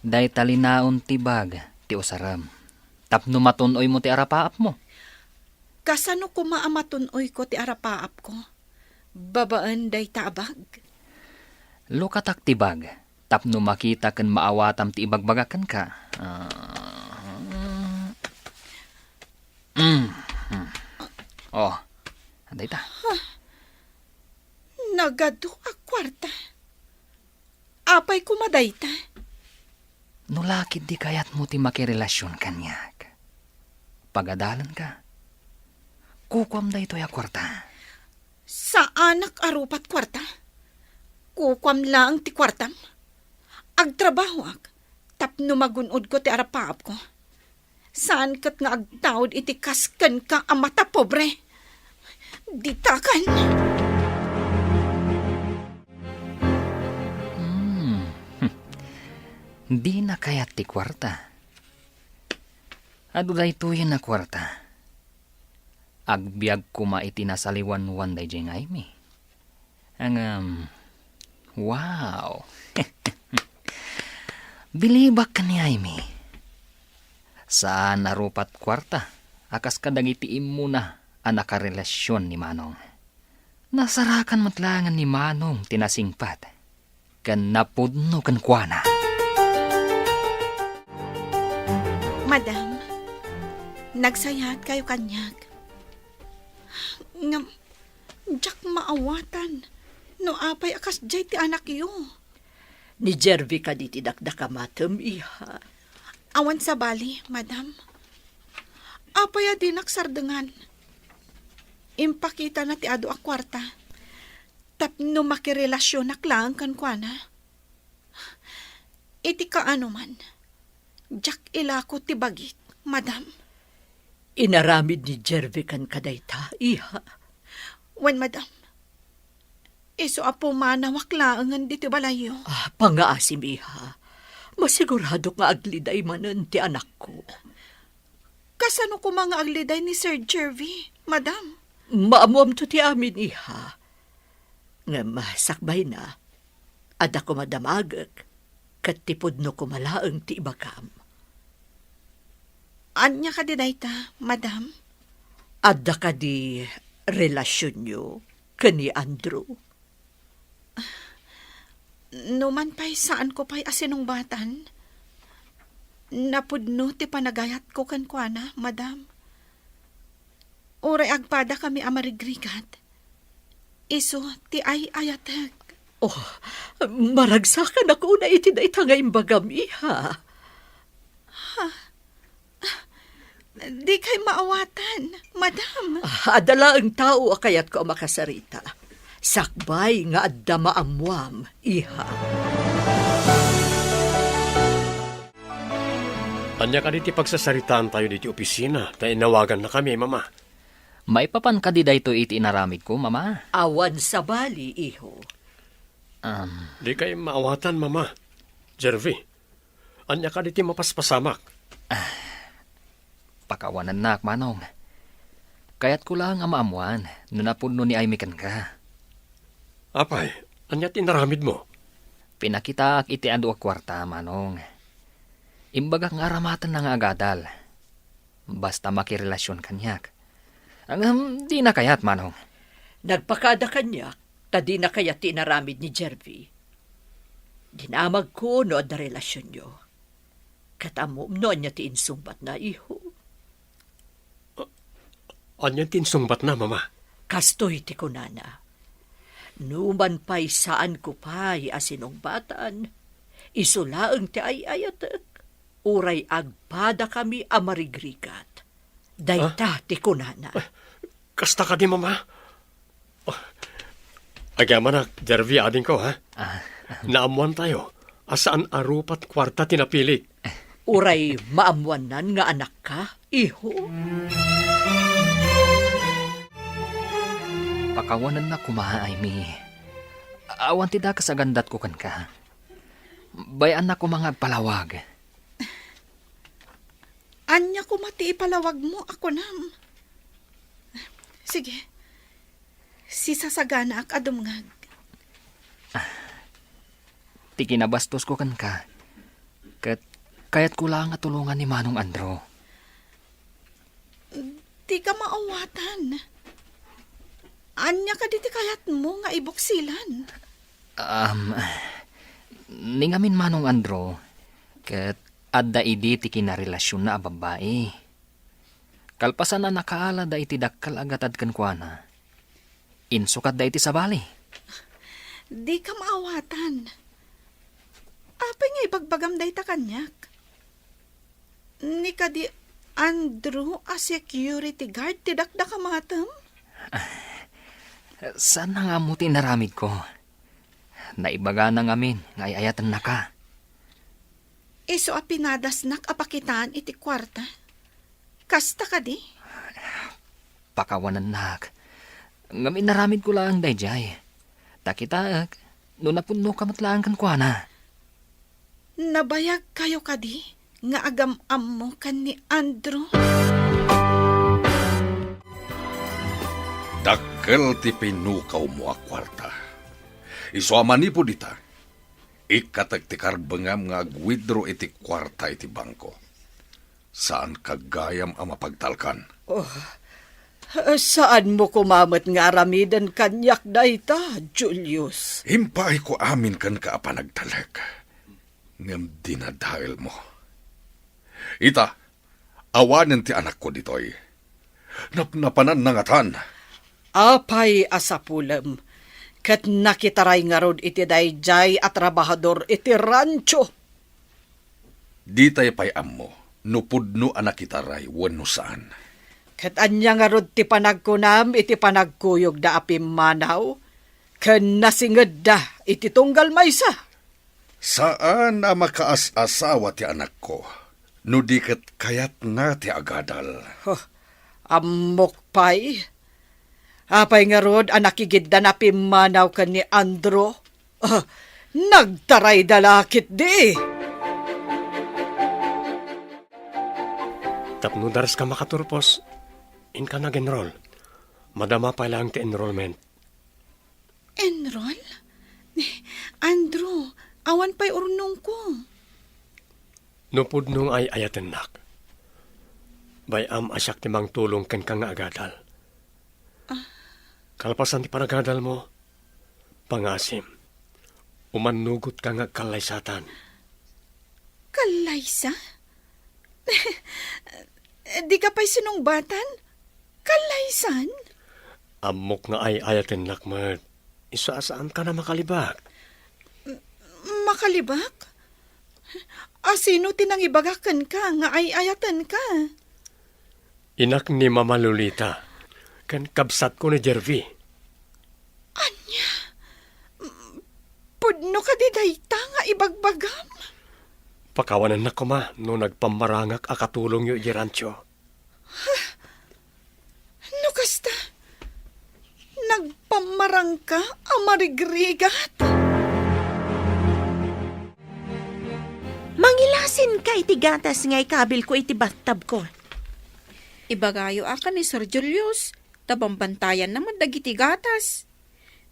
Dayta linaon ti bag ti usarem tapno matun-oymo ti arapaapmo. Kasano koma a matun-oyko ti arapaapko babaen dayta a bag? Lukatak ti bag tapno makita ken maawatam ti ibagbaga kenka. Ah, mm, mm. Oh, dayta. Nagadu a kuarta. Apay koma dayta? No la ketdi kayatmo ti makirelasion kaniak, pagadalenka. Kukuam daytoy a kuarta. Saanak a rupat kuarta. Kukuam laeng ti kuartam. Agtrabahoak tapno magun-odko ti arapaapko. Saan ket nga agtaud iti kas kenka a matapobre. Ditakan! Hmm. Dina kayat ti kuarta. Adu daytoyen a kuarta. Agbiag koma iti nasaliwanwan daydiay nga Aimee. Ngem, wow! Bilibak ken ni Aimee. Saan a rupat kuarta a kas kadagiti immuna a nakarelasion ni Manong. Nasarakan met laengen ni Manong ti nasingpet ken napudno kenkuana. Madam, nagsayaatkayo kaniak. Ngem, diak maawatan no apay a kasdiay ti anakyo. Ni Jervie kadi ti dakdakamatem, iha? Awan sabali, madam. Apay a dinak sardengan? Impakitana ti adu a kuarta tapno makirelasionak laeng kenkuana. Iti kaanoman, diak ilako ti bagik, madam. Inaramid ni Jervie kenka dayta, iha? Wen, madam. Isu a pumanawak laengen ditoy balayyo. Ah, pangngaasim, iha. Masiguradok nga agliday manen ti anakko. Kasano koma nga agliday ni Sir Jervie, madam? Maammoamto ti amin, iha. Ngem sakbayna, adda koma damagek, ket ti pudno koma laeng ti ibagam. Ania kadi dayta, madam? Adda kadi relasionyo ken ni Andrew? Numan pay saanko pay a sinungbatan, napudno ti panagayatko kenkuana, madam. Uray agpadakami a marigrigat, isu ti ay-ayatek. Oh, maragsakannak unay iti dayta nga imbagam, iha. Dikay maawatan, madam. Ah, adda laeng tao a kayatko a makasarita. Sakbay nga adda maammoam, iha. Ania kadi ti pagsasaritaantayo ditoy opisina ta inawagannakami, Mama? Maipapan kadi daytoy iti inaramidko, Mama? Awan sabali, iho. Um. Dikay maawatan, Mama. Jervie, ania kadi ti mapaspasamak? Ah, pakawanennak, Manong. Kayatko laeng a maammoan no napudno ni Aimee kenka. Apay, ania ti inaramidmo? Pinakitaak iti adu a kuarta, Manong. Imbagak nga aramatenna nga agadal. Basta makirelasion kaniak. Ngem, dina kayat, Manong. Nagpakaada kaniak ta dina kayat ti inaramid ni Jervie. Dinamagko no adda relasionyo. Ket ammom no ania ti insungbatna, iho? Ania ti insungbatna, Mama? Kastoy ti kunana, "Numan pay saanko pay a sinungbatan, isu laeng ti ay-ayatek, uray agpadakami a marigrigat." Dayta ti kunana. Ah, kasta kadi, Mama? Oh. Agyamanak, Jervie, adingko, ha? Ah. Naammoantayo a saan a rupat kuarta ti napilik. Uray maammoannan nga anakka, iho? Pakawanennak koma, Aimee. Awan ti dakes a gandatko kenka. Bay-annak koma nga agpalawag. Ania koma ti ipalawagmo a kunam? Sige, sisasaganaak a dumngeg. Ti kinabastosko kenka, ket kayatko laeng a tulongan ni Manong Andrew. Dika maawatan. Ania kadi ti kayatmo nga ibuksilan? Um, ni ngamin, Manong Andrew, ket adda idi ti kinarelasionna a babbai. Kalpasan a nakaalada iti dakkel a gatad kenkuana, insukatda iti sabali. Dika maawatan. Apay nga ibagbagam dayta kaniak? Ni kadi Andrew a security guard ti dakdakamatem? Saanna nga ammo ti inaramidko. Naibagana ngamin nga ay-ayatennaka. Isu a pinadasnak a pakitaan iti kuarta. Kasta kadi? Pakawanennak. Ngem inaramidko laeng daydiay. Ta kitaek, no napudnoka met laeng kenkuana. Nabayagkayo kadi nga agam-ammo ken ni Andrew? Dakkel ti pinukawmo a kuarta. Isu a manipud ita, ikkatek ti karbengam nga ag-withdraw iti kuarta iti bangko. Saanka gayam a mapagtalkan. Oh, saanmo koma met nga aramiden kaniak dayta, Julius. Impaayko amin kenka a panagtalek, ngem dinadaelmo. Ita, awanen ti anakko ditoy. Napnapananna ngatan. Apay a sapulem, ket nakitaray ngarud iti daydiay a trabahador iti rancho. Ditay pay ammo no pudno a nakitaray wenno saan. Ket ania ngarud ti panagkunam iti panagkuyogda a pimmanaw ken nasingedda iti tunggal maysa? Saan a makaas-asawa ti anakko no di ket kayatna ti agadal. Huh, ammok pay. Apay ngarud a nakigiddan a pimmanaw ken ni Andrew? Ah, nagtarayda la ketdi. Tapno dares ka makaturpos, inka nag-enroll. Madama pay laeng ti enrollment. Enroll? Andrew, awan pay urnongko. No pudno nga ay-ayatennak, bay-am a siak ti mangtulong kenka nga agadal. Ah. Kalpasan ti panagadalmo, pangasim, umannugotka nga agkallaysatan. Kallaysa? Dika pay sinungbatan? Kallaysan? Ammok nga ay-ayatennak met. Isu a saanka a makalibak. M-, makalibak? A sino ti nangibaga kenka nga ay-ayatenka? Inak ni Mama Lolita, ken kabsatko ni Jervy. Ania? M-, pudno kadi dayta nga ibagbagam? Pakawanennak koma no nagpammarangak a katulongyo idiay rancho. No kasta, nagpammarangka a marigrigat? Mangilasinka iti gatas nga ikabilko iti bathtubko. Ibagayo a ken ni Sir Julius, ta bambantayanna met dagiti gatas.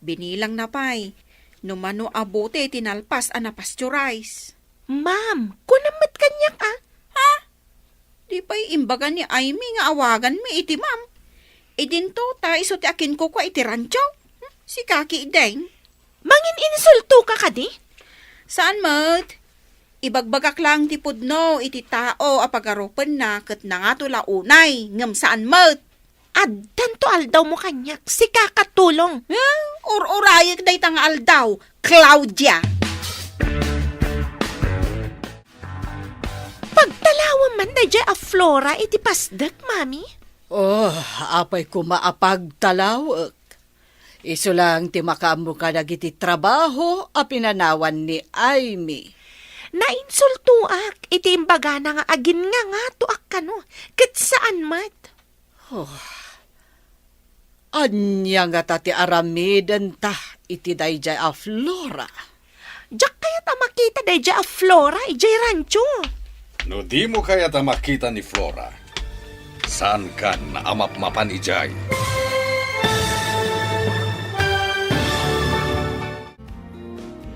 Binilangna pay no mano a bote ti nalpas a napasteurize. Ma'am, kunam met kaniak a. Ha? Di pay imbaga ni Aimee nga awaganmi iti ma'am. Idinto ta isu ti akinkukua iti rancho. Hmm, sika ketdin. Mangin-insultoka kadi? Saan met. Ibagbagak laeng ti pudno iti tao a pagarupenna ket nangato la unay, ngem saan met. Addanto aldawmo kaniak, sika katulong. Eh, ur-urayek dayta nga aldaw, Claudia. Pagtalawem man daydiay a Flora iti pasdek, Mami? Oh, apay koma a pagtalawek. Isu laeng ti makaammo kadagiti trabaho a pinanawan ni Aimee. Nainsultoak iti imbagana nga aginngangato a kano, ket saan met. Oh. Ania ngata ti aramidenta iti daydiay a Flora? Diak kayat a makita daydiay a Flora idiay rancho. No dimo kayat a makita ni Flora, saankan a mapmapan idiay.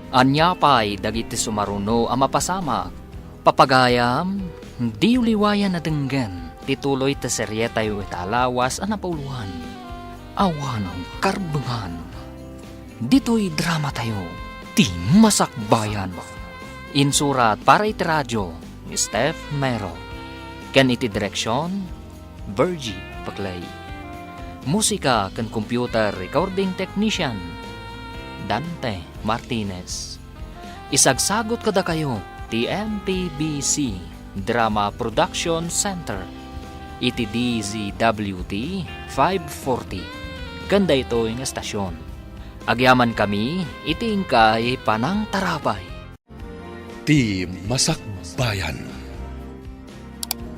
Ania pay dagiti sumaruno a mapasamak? Papagayam, diyo liwayan a denggen ti tuloy ti serietayo ita a lawas a napauluan. Awanen karbengan. Ditoy dramatayo, ti Masakbayan. Insurat para iti radio ni Steph Mero. Ken iti direksion, Virgie Paclay. Musika ken computer recording technician, Dante Martinez. Isagsagut kadakayo ti M P B C Drama Production Center iti D Z W T five forty ken daytoy nga estasion. Agyamankami iti inkay panangtarabay. Ti Masakbayan.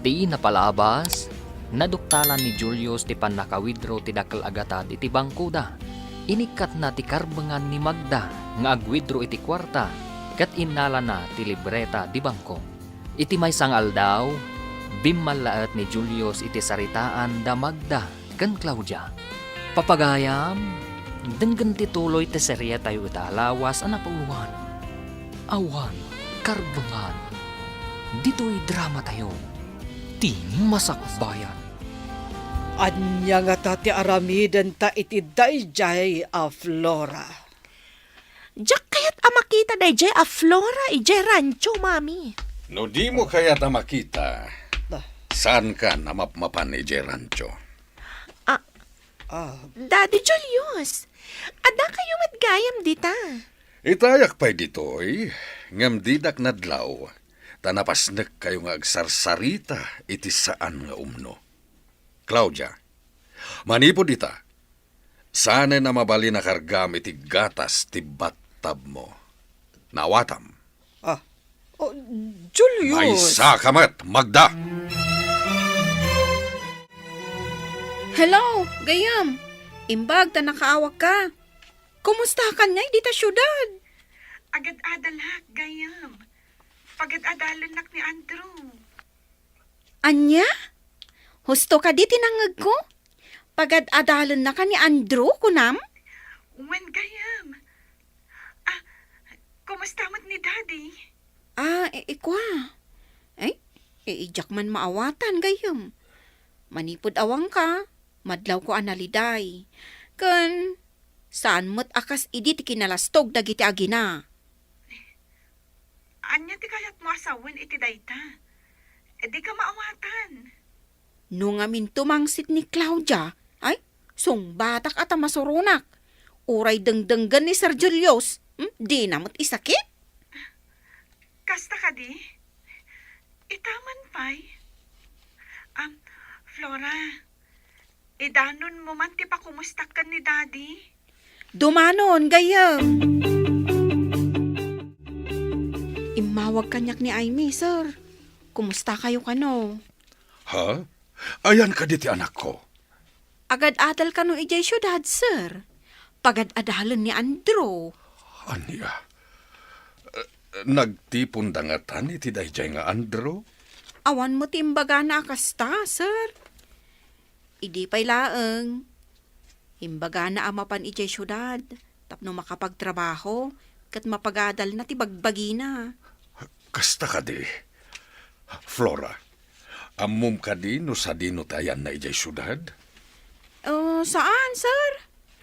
Ti napalabas, naduktalan ni Julius ti pannaka-withdraw ti dakkel a gatad iti bangkoda. Inikkatna ti karbengan ni Magda nga ag-withdraw iti kuarta ket innalana ti libreta di bangko. Iti maysa nga aldaw, bimmallaet ni Julius iti saritaan da Magda ken Claudia. Papagayam, denggen ti tuloy ti seriatayo ita a lawas a napauluan, Awan Karbengan. Ditoy dramatayo, ti Masakbayan. Ania ngata ti aramidenta iti daydiay a Flora? Diak kayat a makita daydiay a Flora idiay rancho, Mami. No dimo kayat a makita, Ah. saankan a mapmapan idiay rancho. Ah. Ah. Daddy Julius, adda kayo met gayam dita. Itayak pay ditoy, ngem didak nadlaw, ta napasnekkayo nga agsarsarita iti saan nga umno. Claudia, manipud ita, sanen a mabalin a kargam iti gatas ti battabmo. Naawatam. Ah, oh, Julius! Maysa ka met, Magda! Hello, gayam. Imbag ta nakaawak ka. Kumusta ka ngay dita siudad? Agad-adalak, gayam. Pagad-adalennak ni Andrew. Ania? Husto kadi ti nangngegko? Pagad-adalennaka ni Andrew, kunam? Wen, gayam. Ah, kumusta met ni Daddy? Ah, i-, ikua. Ay, i-, idiak man maawatan, gayam. Manipud awanka, madlawko a naliday. Ken, saan met a kas idi ti kinalastog dagiti agina. Ania ti kayatmo a sawen iti dayta? Dika maawatan. No ngamin tumangsit ni Claudia, ay, sungbatak a ta masuronak. Uray dengdenggen ni Sir Julius, hmm, dina met isakit. Kasta kadi? Ita man pay? Am, Flora, idanonmo man ti pakumustak ken ni Daddy? Dumanon, gayyem. Immawag kaniak ni Aimee, sir. Kumusta kayo kano? Ha? Ayan kadi ti anakko? Agad-adal kano idiay siudad, sir? Pagad-adalen ni Andrew. Ania? Eh, nagtiponda ngatan iti daydiay nga Andrew? Awan met ti imbagana a kasta, sir. Idi pay laeng, imbagana a mapan idiay siudad tapno makapagtrabaho ket mapagadalna ti bagbagina. Kasta kadi. Flora, ammom kadi no sadino ti ayanna idiay siudad? Oh, saan, sir?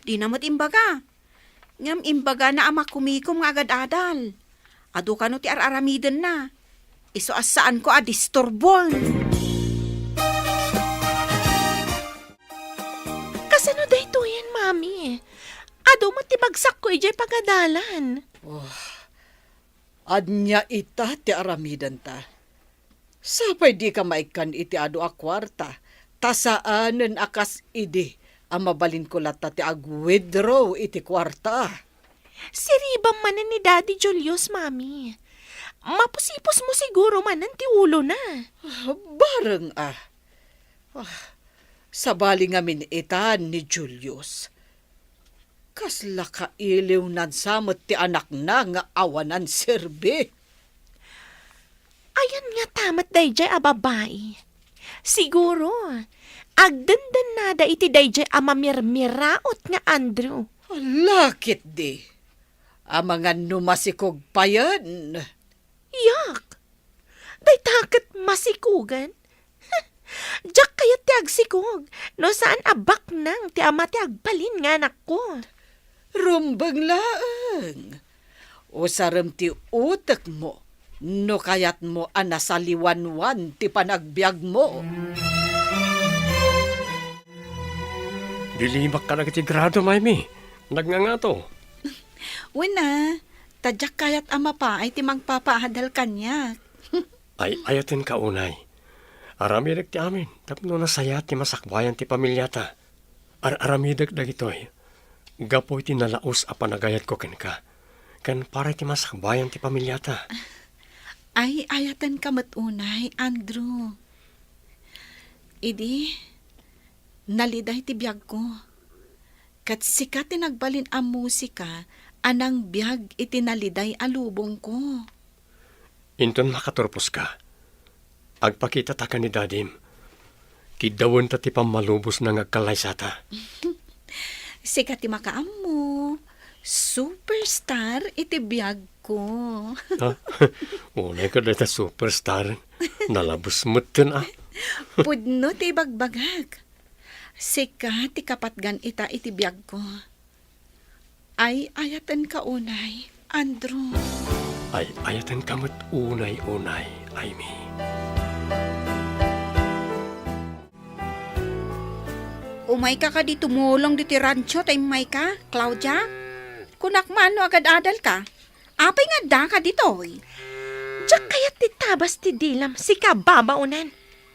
Dina met imbaga. Ngem imbagana a makumikom nga agad-adal. Adu kano ti ar-aramidenna. Isu a saanko a disturbon. Kasano daytoyen, Mami? Adu met ti bagsakko idiay pagadalan. Oh, ania ita ti aramidenta? Sapay dika maikkan iti adu a kuarta, ta saanen a kas idi a mabalinko latta ti ag-withdraw iti kuarta. Siribam manen ni Daddy Julius, Mami. Mapusipusmo siguro manen ti ulona. Ah, bareng a. Ah, sabali ngamin ita ni Julius. Kasla kailiwnan sa met ti anakna nga awanan serbi. Ayan ngata met daydiay a babai. Siguro, agdendennada iti daydiay a mamirmiraot nga Andrew. Ala ketdi. Amangan no masikog payen. Yak! Dayta ket masikogen? Diak kayat ti agsikog no saan a baknang ti ama ti agbalin nga anakko. Rumbeng laeng. Usarem ti utekmo no kayatmo a nasaliwanwan ti panagbiagmo. Dilimak kadagiti grado, Maymi. Nagngangato. Wen a, ta diak kayat a mapaay ti mangpapaadal kaniak. Ay-ayatenka unay. Aramidek ti amin tapno nasayaat ti masakbayan ti familiata. Ar-aramidek dagitoy gapu iti nalaus a panagayatko kenka, ken para iti masakbayan ti familiata. Ay-ayatenka met unay, Andrew. Idi, naliday ti biagko. Ket sika ti nagbalin a musika a nangbiag iti naliday a lubongko. Inton makaturposka, agpakitata ken ni Dadim. Kiddawenta ti pammalubosna nga agkallaysata. Sika ti makaammo. Superstar iti biagko. Ha? Unay ka dayta superstar. Nalabes metten, a. Pudno ti ibagbagak. Sika ti kapatgan ita iti biagko. Ay-ayatenka unay, Andrew. Ay-ayatenka met unay, unay, Aimee. Umayka kadi tumulong ditoy rancho ta immayka, Claudia? Kunak man no agad-adalka. Apay nga addaka ditoy? Diak kayat ti tabas ti dilam, sika babaonen.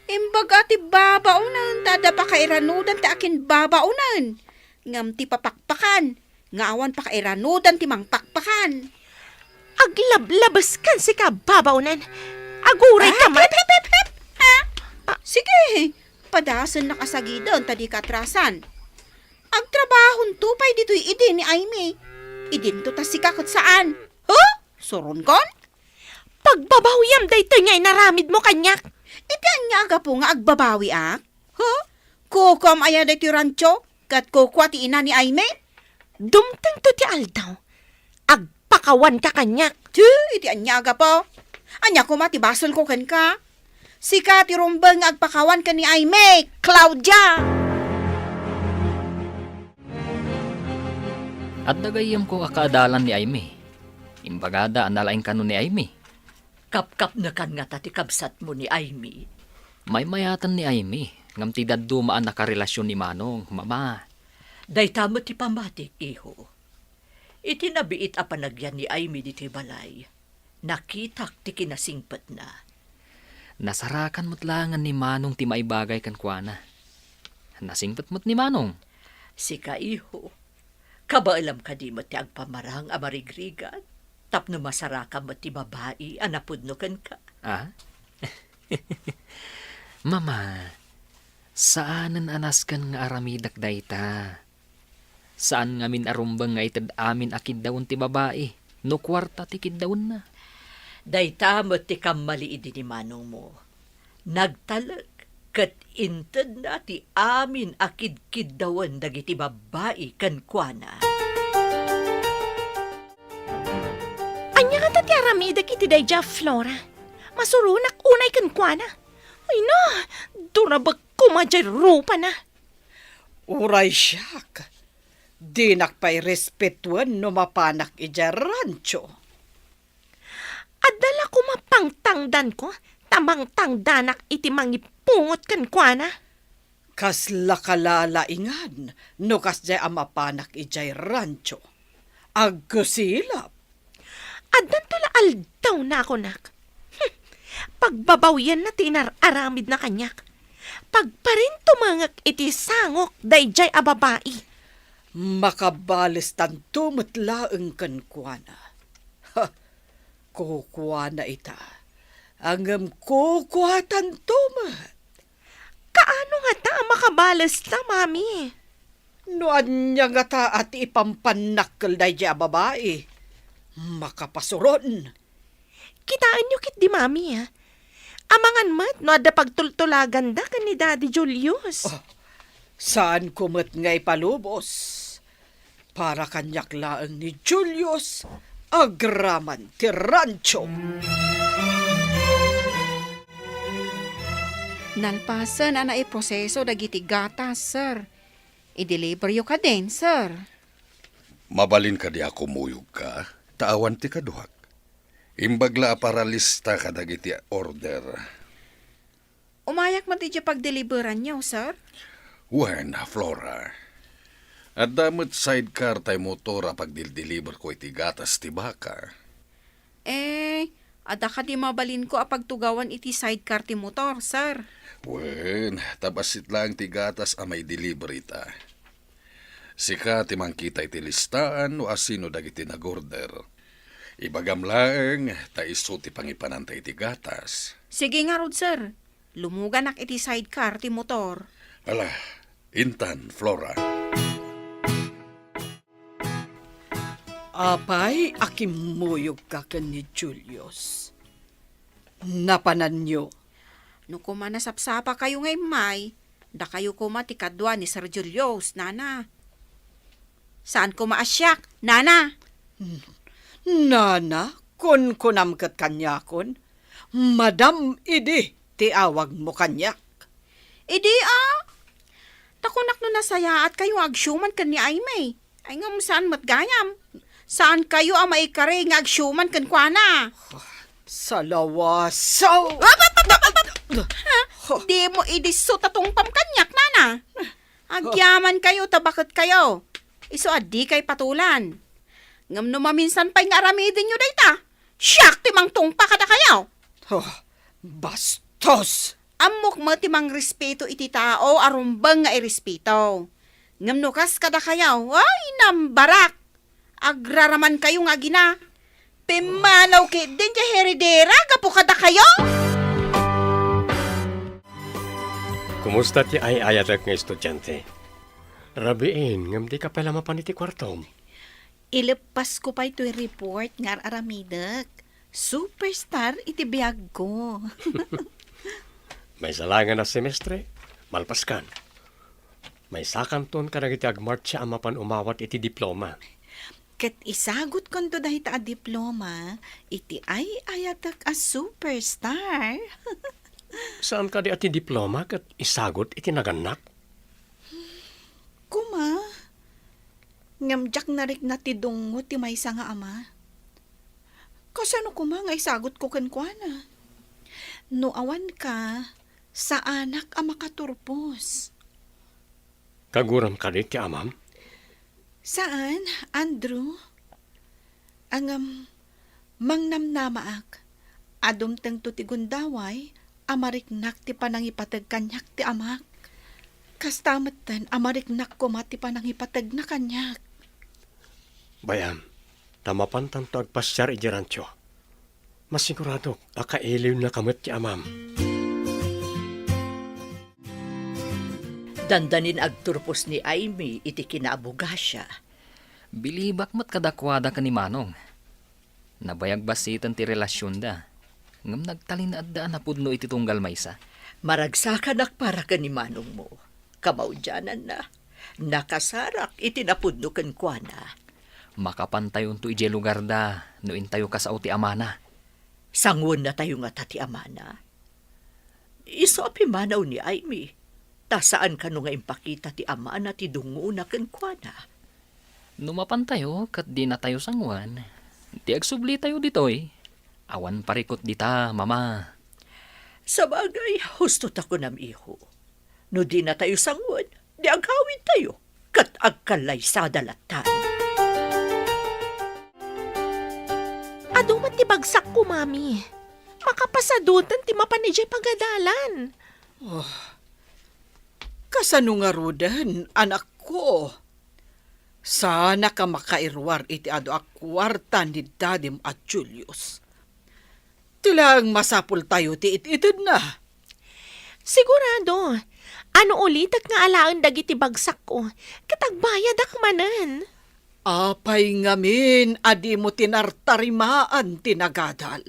Imbag a ti babaonen, ta adda pakairanudan ti akinbabaonen. Ngem ti papakpakan, nga awan pakairanudan ti mangpakpakan. Aglablabeskan, sika babaonen. Aguray ka man. Hep, hep, hep, hep! Ha? Ah. Sige, padasennak a sagiden ta dika atrasan. Agtrabahonto pay ditoy idi ni Aimee. Idinto ta sika ket saan. Huh? Suronkon? Pagbabawiam daytoy nga inaramidmo kaniak. Iti ania a gapu nga agbabawiak? Huh? Kukuam aya daytoy rancho? Ket kukua ti ina ni Aimee? Dumtengto ti aldaw. Agpakawanka kaniak. Ti, iti ania a gapu? Ania koma ti basolko kenka? Sika ti rumbeng nga agpakawan ken ni Aimee, Claudia! Adda gayyemko a kaadalan ni Aimee. Imbagada a nalaing kano ni Aimee. Kapkapnekan ngata ti kabsatmo ni Aimee? Maymayaten ni Aimee, ngem ti dadduma a nakarelasion ni Manong, Mama. Dayta met ti pammatik, iho. Iti nabiit a panagyan ni Aimee ditoy balay, nakitak ti kinasingpetna. Nasarakan met laengen ni Manong ti maibagay kenkuana. Nasingpet met ni Manong. Sika, iho, kabaelam kadi met ti agpamarang a marigrigat tapno masarakam met ti babai a napudno kenka? Ah? Mama, saanen a nasken nga aramidek dayta. Saan ngamin a rumbeng nga ited amin a kiddawen ti babai no kuarta ti kiddawenna. Dayta met ti kammali idi ni manongmo. Nagtalek ket intedna ti amin a kidkiddawen dagiti babbai kenkuana. Ania ngata ti aramidek iti daydiay a Flora? Masuronak unay kenkuana. Ay na, durabek koma diay rupana. Uray siak, dinak pay respetuen no mapanak idiay rancho. Adda la koma pangtangdanko, ta mangtangdanak iti mangipungot kenkuana. Kasla kalalaingan no kasdiay a mapanak idiay rancho. Agkusilap. Addanto la aldawna a kunak. Hmm. Pagbabawianna ti inar-aramidna kaniak. Pagparintumengek iti sangok daydiay a babai. Makabalestanto met laeng kenkuana. Ha, kukuana ita. Ngem kukuatanto met. Kaano ngata a makabalesta, Mami? No ania ngata a ti ipampannakkel daydiay a babai, makapasuron. Kitaenyo ketdi, Mami, a. Amangan met no adda pagtultulaganda ken ni Daddy Julius. Oh, saanko met nga ipalubos. Para kaniak laeng ni Julius agraman ti rancho. Nalpasen a naiproseso dagiti gatas, sir. I-deliveryo kadin, sir. Mabalin kadi a kumuyogka, ta awan ti kaduak. Imbag la a paralista kadagiti order. Umayak met idiay pagdeliveranyo, sir? Wen, Flora. Adda met sidecar tay motor a pagdildeliverko iti gatas ti baka. Eh, adda kadi mabalinko a pagtugawan iti sidecar ti motor, sir? Wen, ta bassit laeng ti gatas a maideliver ita. Sika ti mangkita iti listaan no asino dagiti nag-order. Ibagam laeng ta isu ti pangipananta iti gatas. Sige ngarud, sir. Lumuganak iti sidecar ti motor. Ala, intan, Flora. Apay a kimmuyogka ken ni Julius? Napananyo? No koma nasapsapakayo nga immay, dakayo koma ti kadua ni Sir Julius, nana. Saan koma a siak, nana. Nana, kunkunam ket kaniakon, Madam idi ti awagmo kaniak. Idi a, ta kunak no nasayaat kayo nga agsiuman ken ni Aimee. Ay, ngem saan met gayam. Saan kayo a maikari nga agsiuman kenkuana. Salawasaw! Ap, ap, ap, ap, ap! Ha? Dimo idi so ta tungpam kaniak, nana. Agyaman kayo, ta baket kayo. Isu a dikay patulan. Ngem no maminsan pay nga aramidenyo dayta, siak ti mangtungpa kadakayo. Oh, bastos! Ammok met ti mangrespeto iti tao a rumbeng nga irespeto. Ngem no kas kadakayo, ay, nambarak! Agraraman kayo nga agina. Pimmanaw ketdin ti heredera gapu kadakayo! Kumusta ti ay-ayatek nga estudiante? Rabiin, ngem dika pay la mapan iti kuartom. Ileppasko pay toy report nga ar-aramidek. Superstar iti biagko. Maysa laengen a semestre, malpaskan. Maysakanton kadagiti agmartsa a mapan umawat iti diploma. Ket isagutkonto dayta a diploma iti ay-ayatek a superstar. Saan kadi a ti diploma ket isagut iti nagannak? Kuma, ngem diak narikna ti dungngo ti maysa nga ama. Kasano kuma nga isagutko kenkuana? No awanka, saanak a makaturpos. Kaguram kadi ti amam? Saan, Andrew. Ngem, mangnamnamaak a dumtengto ti gundaway a mariknak ti panangipateg kaniak ti amak. Kasta metten a mariknak koma ti panangipategna kaniak. Bay-am, ta mapantanto agpasiar idiay rancho. Masiguradok a kailiwnaka met ti amam. Dandanin agturpos ni Aimee iti kinaabogasia. Bilibak met kadakuada ken ni Manong. Nabayag basiten ti relasionda, ngem nagtalinaedda a napudno iti tunggal maysa. Maragsakanak para ken ni Manongmo. Kamaudiananna, nakasarak iti napudno kenkuana. Makapantayonto idiay lugarda no intayo kasao ti amana. Sanguennatayo ngata ti amana? Isu a pimmanaw ni Aimee, ta saan kano nga impakita ti amana ti dungngona kenkuana. No mapantayo ket dinatayo sanguan, ti agsublitayo ditoy, awan parikut dita, Mama. Sabagay, husto ta kunam, iho. No dinatayo sanguan, di agawidtayo, ket agkallaysada lattan. Adu met ti bagsakko, Mami. Makapasadutan ti mapan idiay pagadalan. Oh, kasano ngaruden, anakko? Saanak a makairuar iti adu a kuarta ni dadim a Julius. Ti laeng masapultayo ti it-itedna. Sigurado, no ulitek nga alaen dagiti bagsakko, ket agbayadak manen. Apay ngamin a dimo tinartarimaan ti nagadal?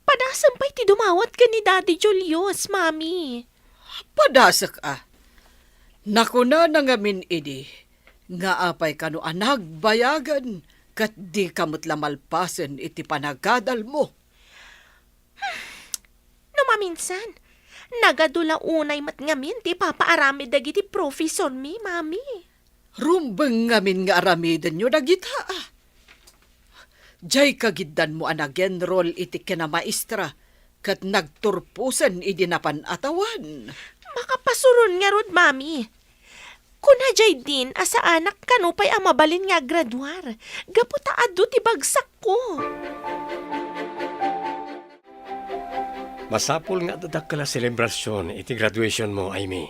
Padasem pay ti dumawat ken ni Daddy Julius, Mami. Padasek a. Nakunana ngamin idi nga apay kano a nagbayagan ket dika met la malpasen iti panagadalmo. No maminsan, nagadu la unay met ngamin ti ipapaaramid dagiti profesormi, Mami. Rumbeng ngamin nga aramidenyo dagita. Diay kagiddanmo a nag-enroll iti kinamaestra ket nagturposen idi napan a tawen. Makapasuron ngarud, Mami. Kuna diay din a saanak kano pay a mabalin nga aggraduar, gapu ta adu ti bagsakko. Masapul nga adda dakkel a selebrasion iti graduationmo, Aimee.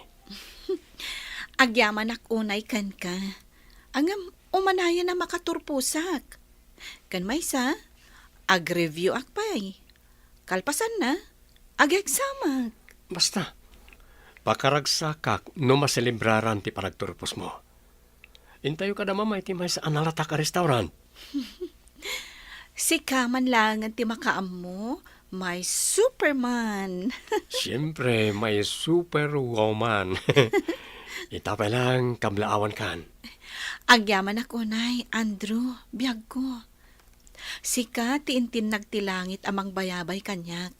Agyamanak unay kenka. Ngem umanayen a makaturposak. Ken maysa, ag-review-ak pay. Kalpasanna, ag-exam-ak. Basta, pakaragsakak no maselebraran ti panagturposmo. Intayo kada Mama iti maysa a nalatak a restaurant. Sika man laengen ti makaammo, my Superman. Siempre, my Superwoman. Ita pay lang, kablaawankan. Agyamanak unay, Andrew, biagko. Sika ti intinnag ti langit a mangbayabay kaniak.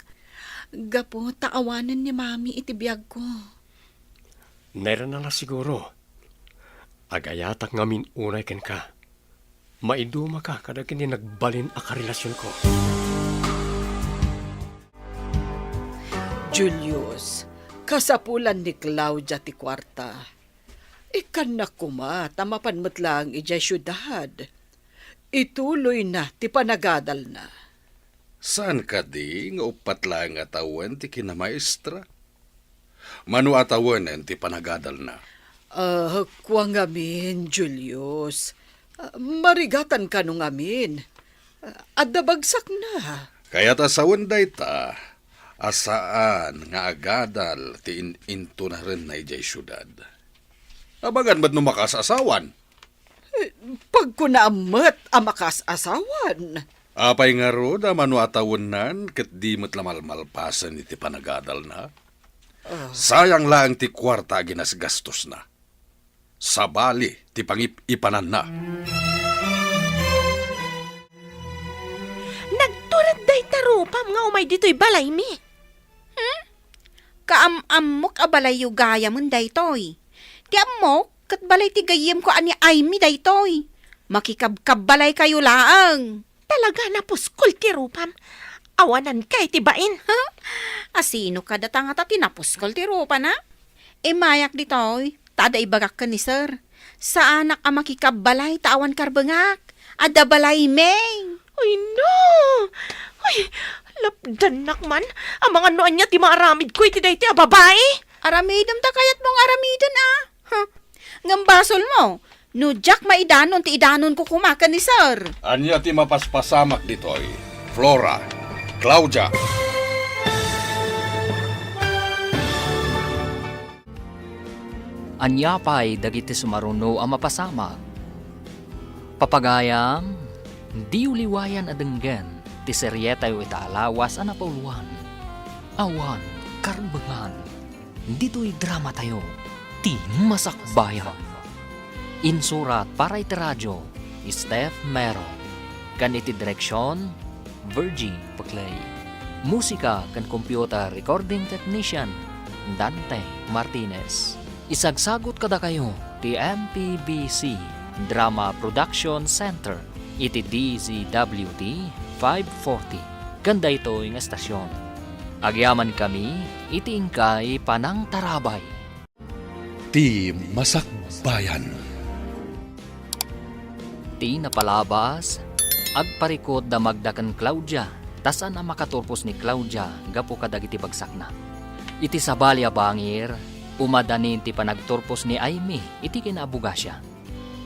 Gapu ta awanen ni Mami iti biagko. Nairana la siguro. Agayatak ngamin unay kenka. Maidumaka kadagiti nagbalin a karelasionko. Julius, kasapulan ni Claudia ti kuarta. Ikkannak koma ta mapan met laeng idiay siudad. Ituloyna ti panagadalna. Saan kadi nga uppat laeng a tawen ti kinamaestra? Mano a tawenen ti panagadalna? Ah, kua ngamin, Julius. Ah, marigatan kano ngamin. Ah, adda bagsakna. Kayat a sawen dayta, a saan nga agadal ti in-, intunarenna idiay siudad. Abagan met no makaas-asawan. Eh, pagkunaam met a makaas-asawan. Apay ngarud a mano a tawennan ket di met la malmalpasen iti panagadalna? Ah. Sayang laeng ti kuarta a ginasgastosna. Sabali ti pangip-ipananna. Nagtured dayta rupam nga umay ditoy balaymi. Hmm? Kaam-ammok a balayyo gayamen daytoy. Ti ammok, ket balay ti gayyemko a ni Aimee daytoy. Makikabkabbalaykayo laeng. Talaga, napuskol ti rupam. Awananka iti bain. Huh? Asino kada ta ngata ti napuskol ti rupana? Immayak ditoy, ta adda ibagak ken ni Sir. Saanak a makikabbalay ta awan karbengak. Adda balaymi. Ay, no! Ay, lapdannak man. Amangan no ania ti maaramidko iti daytoy a babai. Aramidem ta kayatmo nga aramiden, a. Huh. Ngem basolmo, no diak maidanon ti idanonko koma ken ni Sir. Ania ti mapaspasamak ditoy, Flora, Claudia? Ania pay dagiti sumaruno a mapasamak? Papagayam, diyo liwayan a denggen ti serietayo ita a lawas a napauluan, Awan Karbengan. Ditoy dramatayo, Ti Masakbayan. Insurat para iti radio, Steph Mero. Ken iti direksion, Virgie Paclay. Musika ken computer recording technician, Dante Martinez. Isagsagut kadakayo ti M P B C Drama Production Center iti D Z W T five forty ken daytoy nga estasion. Agyamankami iti inkay panangtarabay. Ti Masakbayan. Ti napalabas, agparikut da Magda ken Claudia, ta saan a makaturpos ni Claudia gapu kadagiti bagsakna. Iti sabali a bangir, umadanin ti panagturpos ni Aimee iti kinaabogasia.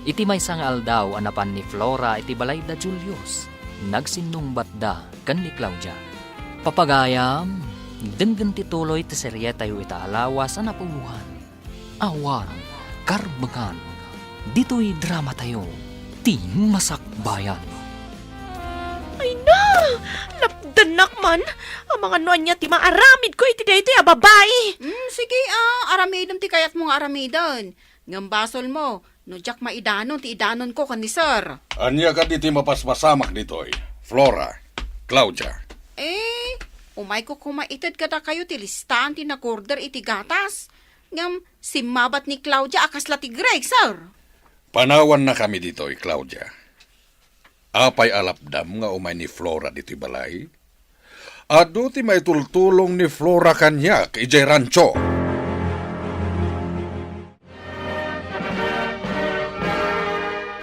Iti maysa nga aldaw a napan ni Flora iti balay da Julius, nagsinnungbatda ken ni Claudia. Papagayam, denggen ti tuloy ti serietayo ita a lawas a napauluan. Awan Karbengan. Ditoy dramatayo, Ti Masakbayan. Ay na! Lapdannak man! Amangan no ania ti maaramidko iti daytoy a babai! Mm, sige, a, aramidem ti kayatmo nga aramiden. Ngem basolmo, no diak maidanon ti idanonko ken ni Sir. Ania kadi ti mapaspasamak ditoy, Flora, Claudia? Eh, umayko koma ited kadakayo ti listaan ti nag-order iti gatas. Ngem simmabat ni Claudia a kasla ti Greg, Sir. Panawannakami ditoy, Claudia. Apay a lapdam nga umay ni Flora ditoy balay? Adu ti maitultulong ni Flora kaniak idiay rancho.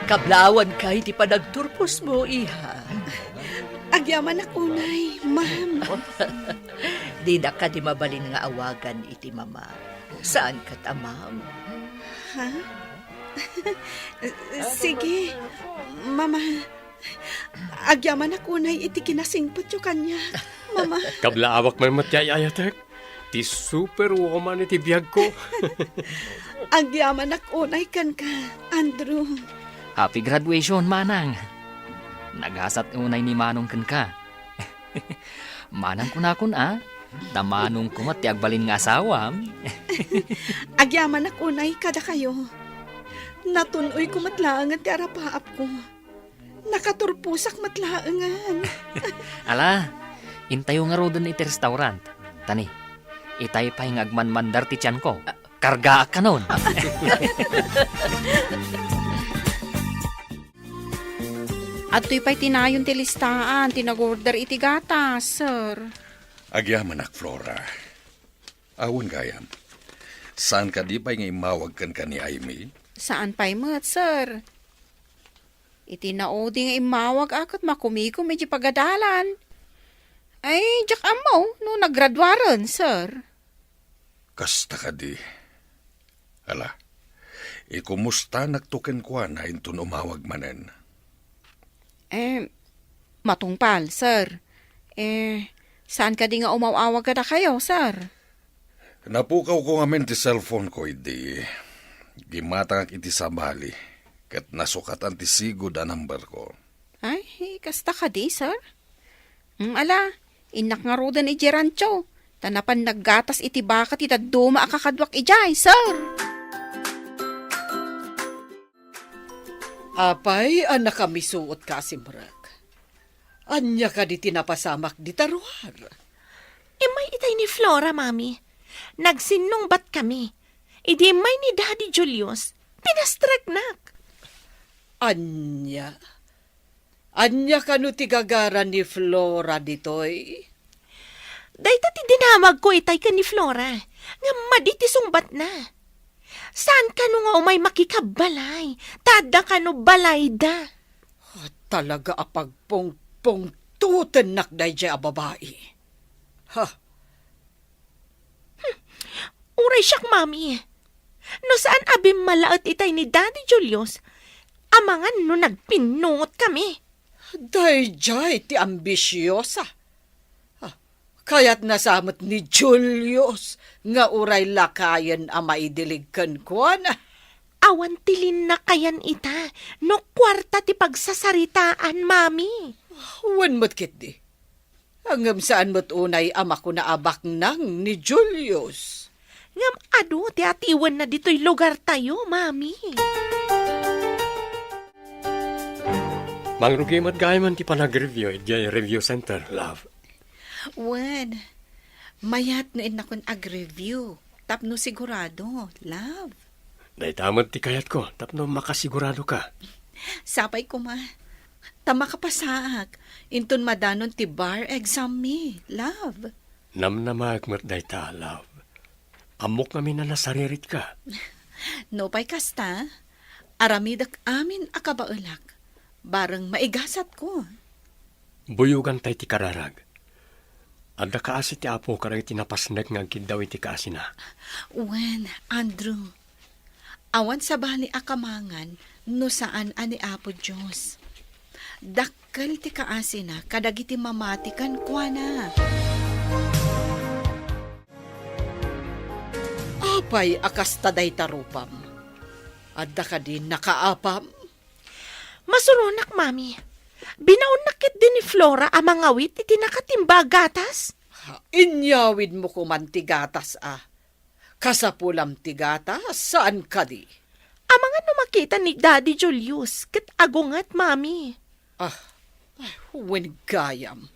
Kablaawanka iti panagturposmo, iha. Agyamanak unay, ma'am. Dinak kadi mabalin nga awagan iti mama. Saan ket a ma'am? Ha? Sige, mama. Agyamanak unay iti kinasingpetyo kaniak, mama. Kablaawak man met ti ay-ayatek. Ti superwoman iti biagko. Agyamanak unay kenka, Andrew. Happy graduation, manang. Nagasat unay ni manong kenka. Manang kunakon a, ta manong koma ti agbalin nga asawam. Agyamanak unay kadakayo. Natun-oyko met laengen ti arapaapko. Nakaturposak met laengen. Ala, intayo ngaruden iti restaurant. Tani, itay pay nga agmanmandar ti tianko. Kargaak kanon. Adtoy pay ti nayon ti listaan ti nag-order iti gatas, sir. Agyamanak, Flora. Awan gayam. Saan kadi pay nga immawag kenka ni Aimee? Saan pay met, sir. Iti naudi nga immawag a ket makumikom iti pagadalan. Ay, diak ammo no naggraduaren, sir. Kasta kadi. Ala, ikumustanakto kenkuana inton umawag manen. Eh, matungpal, sir. Eh, saan kadi nga umaw-awag kadakayo, sir? Napukawko ngamin ti cellphone ko idi gimmatangak iti sabali ket nasukatan ti sigud a number ko. Ay, kasta kadi, sir? Mm, ala, innak ngaruden idiay rancho, ta napan naggatas iti baka ti dadduma a kakaduak idiay, sir. Apay a nakamisuotka a simrek? Ania kadi ti napasamak dita ruar? Immay itay ni Flora, Mami. Nagsinnungbatkami. Idi immay ni Daddy Julius, pinastreknak. Ania? Ania kano ti gagara ni Flora ditoy? Dayta ti dinamagko itay ken ni Flora, ngem madi ti sungbatna. Saan kano nga umay makikabbalay, ta adda kano balayda. Ah, talaga a pagpungpungtotennak daydiay a babai. Ha? Hmm. Uray siak, Mami. No saan a bimmalaet itay ni Daddy Julius, amangan no nagpinnungot kami. Daydiay ti ambisiosa. Ah, kayatna sa met ni Julius nga uray lakayen a maidilig kenkuana. Awan ti linnakayan ita no kuarta ti pagsasaritaan, Mami. Wen met ketdi. Ngem saan met unay a makuna a baknang ni Julius. Ngem adu ti atiwenna ditoy lugartayo, Mami. Mangrugi met gayam ti panag-review idiay review center, love. Wen, mayat no innakon ag-review tapno sigurado, love. Dayta met ti kayatko tapno makasiguradoka. Sapay koma, ta makapasaak inton madanon ti bar exam mi, love. Namnamaek met dayta, love. Ammok ngamin a nasariritka. Nupay kasta, aramidek amin a kabaelak, bareng maigasatko. Buyogantay ti kararag. Adda kaasi ti Apo kadagiti napasnek nga agkiddaw iti kaasina. Wen, Andrew, awan sabali a kamangan no saan a ni Apo Dios. Dakkel ti kaasina kadagiti mamati kenkuana. Apay a kasta dayta rupam? Adda kadi nakaapam? Masuronak, Mami. Binaonnak ketdi ni Flora a mangawit iti nakatimba a gatas. Ha, inyawidmo koman ti gatas, a. Kasapulam ti gatas, saan kadi? Amangan no makita ni Daddy Julius ket agunget, Mami. Ah, ay, wen gayam.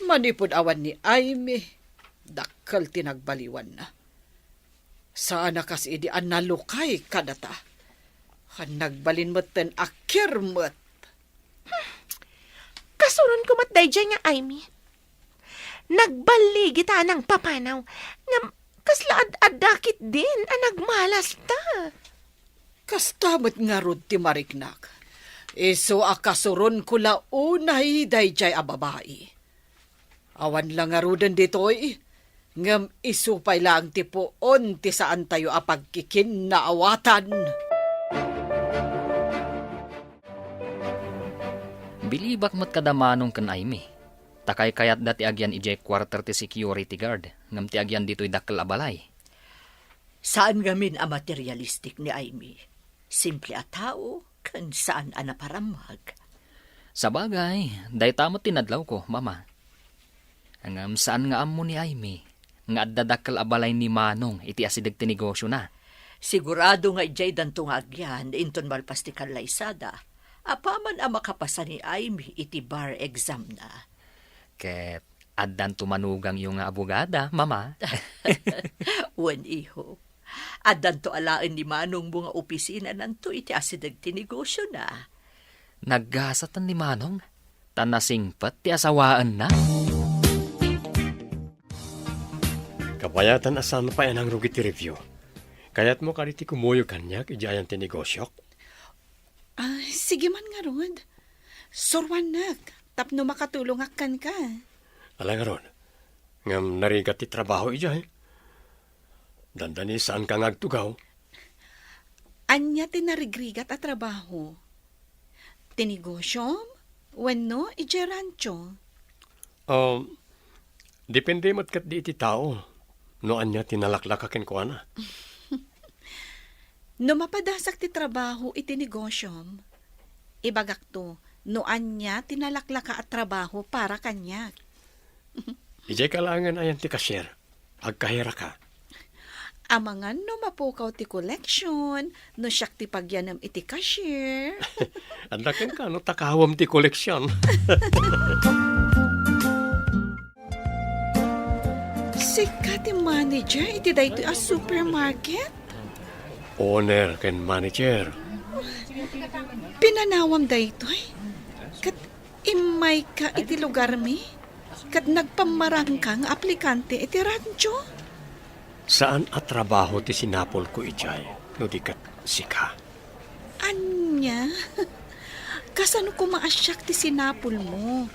Manipud awan ni Aimee, dakkel ti nagbaliwanna. Saan a kas idi a nalukay kadata. Nagbalin metten a kirmet. Kasuronko met daydiay nga Aimee. Nagballigita a nangpapanaw, ngem kasla ad-adda ketdin a nagmalasta. Kasta met ngarud ti mariknak. Isu a kasuronko la unay daydiay a babai. Awan la ngaruden ditoy, ngem isu pay laeng ti puon ti saantayo a pagkikinnaawatan. Bilibak met kada Manong ken Aimee, ta kaykayatda ti agyan idiay quarter ti security guard, ngem ti agyan ditoy dakkel a balay. Saan ngamin a materialistic ni Aimee. Simple a tao, ken saan a naparamag. Sabagay, dayta met ti nadlawko, Mama. Ngem saan nga ammo ni Aimee nga adda dakkel a balay ni Manong iti asideg ti negosiona. Sigurado nga idiay danto nga agyan inton malpas ti kallaysada, apaman a makapasa ni Aimee iti bar exam na. Ket addanto manugangyo nga abogada, Mama. Wen, iho. Addanto alaen ni manongmo nga opisinananto iti asideg ti negosiona. Naggasat ni Manong, ta nasingpet ti asawaenna. Kabayatan a saan pay a nangrugi ti review. Kayatmo kadi ti kumuyog kaniak idiay ayan ti negosiok? Ah, sige man ngarud. Suruannak tapno makatulongak kenka. Ala ngarud, ngem narigat ti trabaho idiay. Dandani saanka nga agtugaw. Ania ti narigrigat a trabaho? Ti negosiom wenno idiay rancho? Um, depende met ketdi iti tao no ania ti nalaklaka kenkuana. No mapadasak ti trabaho iti negosiom, ibagakto no ania ti nalaklaka a trabaho para kaniak. Idiay ka laengen ayan ti cashier. Agkahiraka. Amangan no mapukaw ti koleksyon, no siak ti pagyanem iti cashier. Adda kenka no takawem ti koleksyon. Sika ti manager iti daytoy a supermarket? Owner ken manager. Pinanawam daytoy? Ket immayka iti lugarmi? Ket nagpammarangka nga aplikante iti rancho? Saan a trabaho ti sinapulko idiay, no di ket sika. Ania? Kasano koma a siak ti sinapulmo?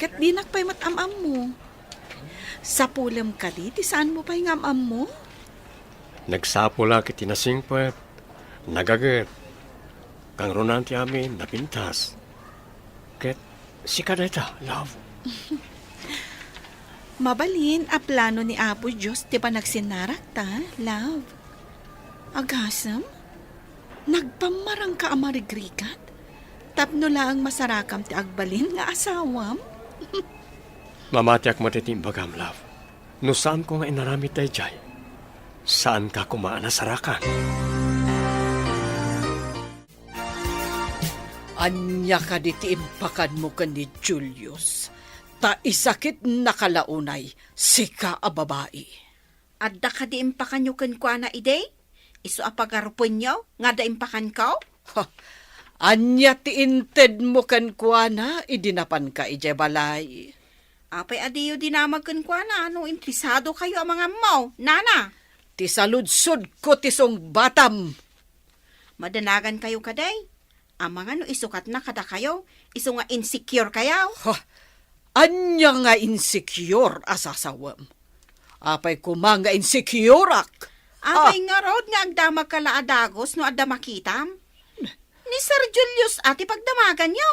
Ket dinak pay met am-ammo. Sapulem kadi ti saanmo pay nga am-ammo? Nagsapulak iti nasingpet, nagaget, kangrunaan ti amin, napintas. Ket sika dayta, love. Mabalin a plano ni Apo Dios ti panagsinnarakta, love. Agasem, nagpammarangka a marigrigat? Tapno laeng masarakam ti agbalin nga asawam? Mamatiak met iti imbagam, love. No saanko nga inaramid daydiay, saanka koma a nasarakan. Ania kadi ti impakanmo ken ni Julius? Ta isakitnaka la unay, sika a babai. Adda kadi impakanyo kenkuana idi? Isu a pagarupenyo nga adda impakanko? Ha, ania ti intedmo kenkuana idi napanka idiay balay? Apay a diyo dinamag kenkuana no interesadokayo a mangammo, nana? Ti saludsodko ti sungbatam. Madanagankayo kadi? Amangan no isukatna kadakayo, isu nga insecure kayo. Ha? Ania nga insecure a sasawem? Apay koma nga insecureak? Apay ngarud nga agdamagka la a dagus no adda makitam? Ni Sir Julius a ti pagdamaganyo.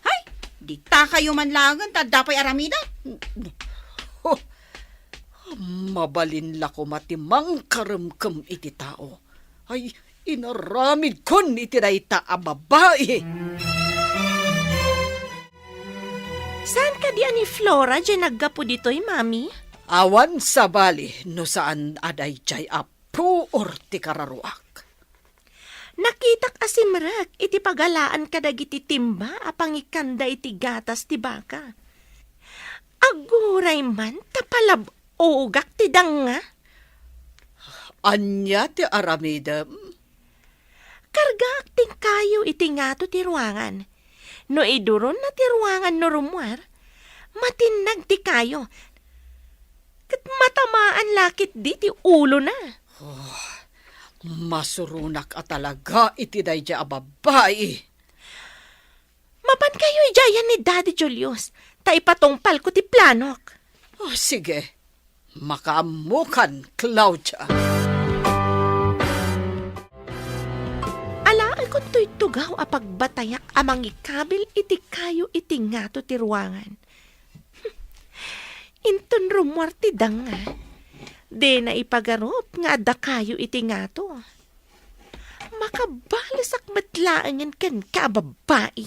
Hay, ditakayo man laengen ta adda pay aramidek. Oh, mabalin la koma ti mangkaremkem iti tao. Ay, inaramidkon iti dayta a babai. Saan kadi a ni Flora diay naggapu ditoy, Mami? Awan sabali no saan a daydiay a puor ti kararuak. Nakitak a simrek iti pagalaan kadagiti timba a pangikanda iti gatas ti baka. Aguray man ta palab-ogak ti danga. Ania ti aramidem? Kargaak ti kayo iti ngato ti ruangan. No iduronna ti ruangan no rummuar, matinnag ti kayo. Ket matamaan la ketdi ti ulona. Oh, masuronak a talaga iti daydiay a babai. Mapankayo idiayan ni Daddy Julius, ta ipatungpalko ti planok. Oh, sige. Makaammokan, Claudia. Alaekon toy tugaw a pagbatayak a mangikabil iti kayo iti ngato ti ruangan. Inton rummuar ti danga, dina ipagarup nga adda kayo iti ngato. Makabalesak met laengen kenka a babbai.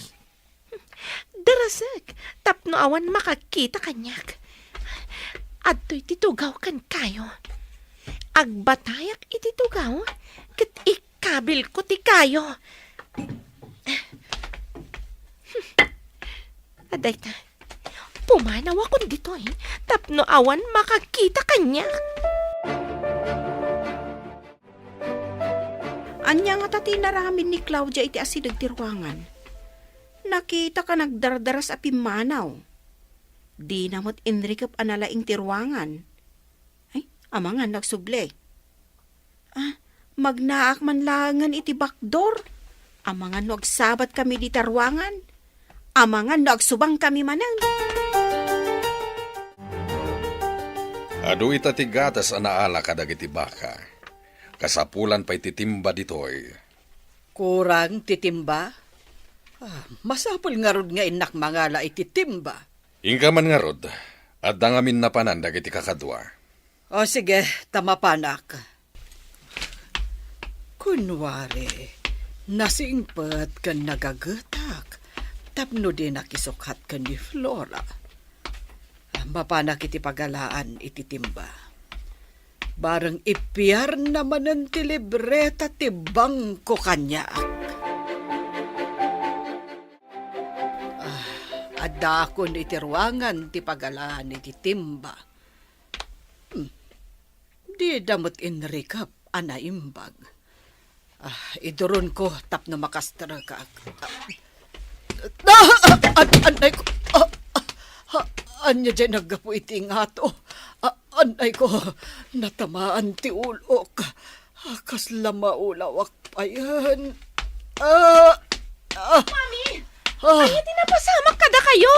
Darasek tapno awan makakita kaniak. Adtoy ti tugaw kenkayo. agbatayak iti tugaw, ket ikabilko ti kayo. Adayta, pumanawakon ditoy tapno awan makakita kaniak. Ania ngata ti inaramid ni Claudia iti asideg ti ruangan? Nakitaka nagdardaras a pimmanaw. Dina met inrikep a nalaing ti ruangan. Ay, amangan no agsubli. Ah, magnaak man laengen iti bakdor. Amangan no agsabatkami dita ruangan. Amangan no agsubangkami manen. Adu ita ti gatas a naala kadagiti baka. Kasapulan pay ti timba ditoy. Kurang ti timba? Ah, masapul ngarud nga innak mangala iti timba. Inka man ngarud, adda ngamin napanan dagiti kakadua. O sige, ta mapanak. Kunwari, nasingpet ken nagagetak tapno dinak isukkat ken ni Flora. Mapanak iti pagalaan iti timba. Bareng ipiarna manen ti libreta ti bangko kaniak. Ah, addaakon iti ruangan ti pagalaan iti timba. Hmm. Dida met inrikep a naimbag. Ah, iduronko tapno makastrekak. Ah, ah, an-, annay ko. Ah, ah, ah, ania diay naggapu iti ngato? Ah, annay ko, natamaan ti ulok. Ah, kasla maulawak payen. Ah, ah, Mami! Ah. Ania ti napasamak kadakayo?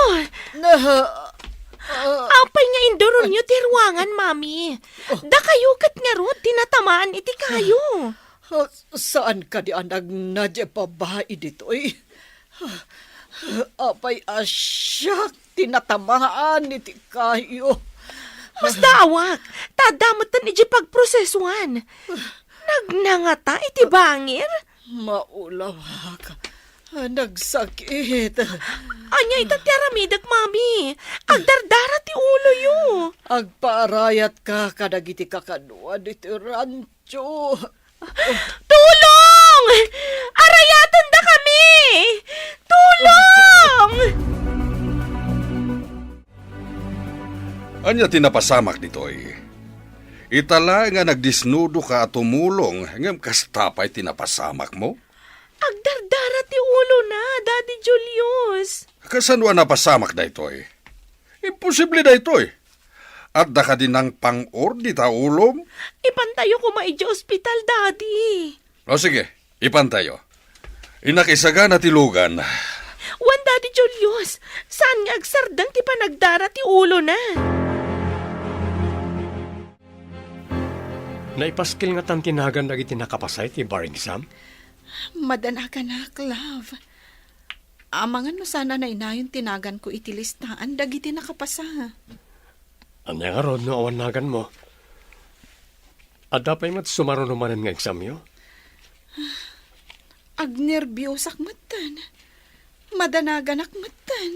Na, ah, Apay nga induronyo ti ruangan, Mami? Oh. Dakayo ket ngarud ti natamaan iti kayo. Ah, saan kadi a nagna diay babai ditoy? Apay a siak ti natamaan iti kayo. Masdaawak, ta adda metten idiay pagprosesuan. Nagna ngata iti bangir? Maulawak. Nagsakit. Ania ita ti aramidek, Mami? Agdardara ti uloyo. Agpaarayatka kadagiti kakaduan iti rancho. Tulong! Arayatendakami! Tulong! Ania ti napasamak ditoy? Ita laeng a nagdisnudoka a tumulong, ngem kasta pay ti napasamakmo? Agdardara ti ulona, Daddy Julius. Kasano a napasamak daytoy? Imposible daytoy. Adda kadi nangpang-or dita ulom? Ipantayo koma idiay ospital, Daddy. O sige, ipantayo. Innak isagana ti lugan. Wen, Daddy Julius, saan nga agsardeng ti panagdara ti ulona. Naipaskil ngatan ti nagan dagiti nakapasa iti bar exam? Madanaganak, love. Amangan no saan a nainayon ti naganko iti listaan dagiti nakapasa. Ania ngarud no awan naganmo? Adda pay met sumaruno manen nga examyo? Agnerbiosak metten. Madanaganak metten.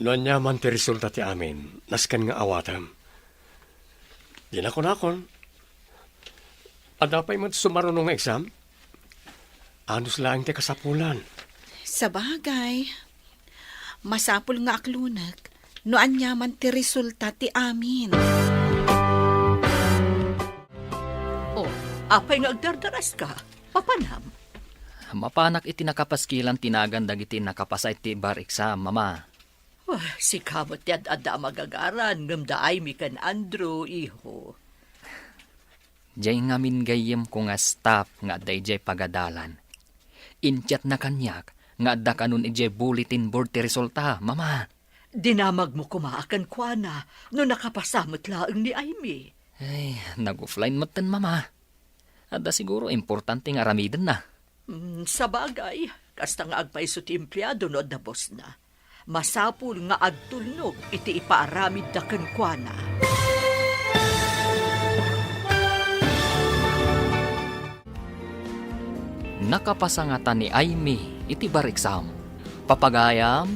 No ania man ti resulta ti amin, nasken nga awatem. Dina kunakon, adda pay met sumaruno nga exam? Anus laeng ti kasapulan. Sabagay, masapul nga aklonek no ania man ti resulta ti amin. Oh, apay nga agdardaraska? Papanam? Mapanak iti nakapaskilan ti nagan dagiti nakapasa iti bar exam, Mama. Ah, sika met ti ad-adda a magagaran, ngem da Aimee ken Andrew, iho. Diay ngamin gayyemko nga staff nga adda idiay pagadalan. Inchatna kaniak nga adda kanon idiay bulletin board ti resulta, Mama. Dinamagmo koma a kenkuana no nakapasa met laeng ni Aimee. Ay, nag-offline metten, Mama. Adda siguro importante nga aramidenna. Hmm, sabagay, kasta nga agpayso ti empleado no adda bossna. Masapul nga agtulnog iti ipaaramidda kenkuana. Nakapasa ngata ni Aimee iti bar exam. Papagayam,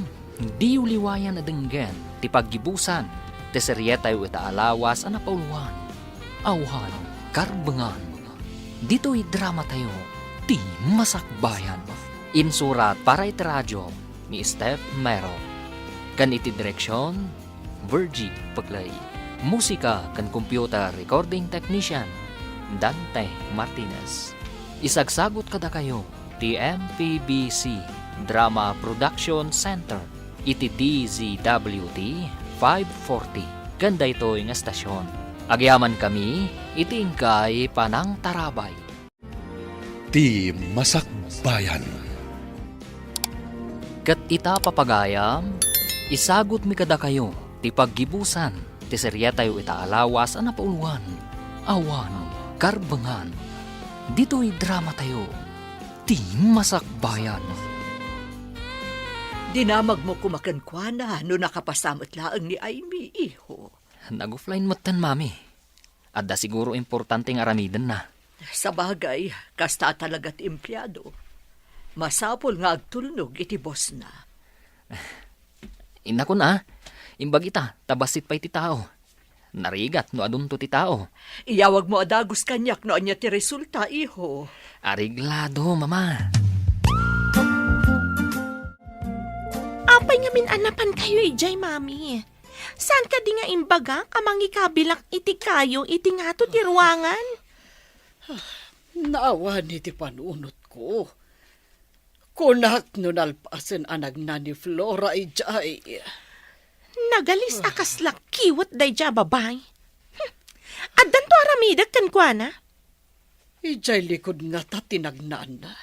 diyo liwayan a denggen ti paggibusan ti serietayo ita a lawas a napauluan. Awan karbengan. Ditoy dramatayo, Ti Masakbayan. Insurat para iti radio ni Steph Mero. Ken iti direksion, Virgie Pegley. Musika ken computer recording technician, Dante Martinez. Isagsagot kadakayo ti M P B C Drama Production Center iti D Z W T five forty ken daytoy nga estasion. Agyamankami iti inkay panangtarabay. Ti Masakbayan. Ket ita, papagayam, isagutmi kadakayo ti paggibusan ti seriatayo ita a lawas a napauluan, Awan Karbengan. Ditoy dramatayo, Ti Masakbayan. Dinamagmo koma kenkuana no nakapasa met laeng ni Aimee, iho. Nag-offline metten, Mami. Adda siguro importante nga aramidenna. Sabagay, kasta talaga ti empleado. Masapul nga agtulnog iti bossna. Innakon a, imbagita, ta bassit pay ti tao. Narigat no adunto ti tao. Iyawagmo a dagus kaniak no ania ti resulta, iho. Areglado, Mama. Apay ngamin a napankayo idiay, Mami? Saan kadi nga imbagak a mangikabilak iti kayo iti ngato ti ruangan? Naawan iti panunotko. Kunak no nalpasen a nagna ni Flora idiay. Nagalis a kasla kiwet daydiay a babai. Hmm. Addanto aramidek kenkuana? Idiay likud ngata ti nagnana.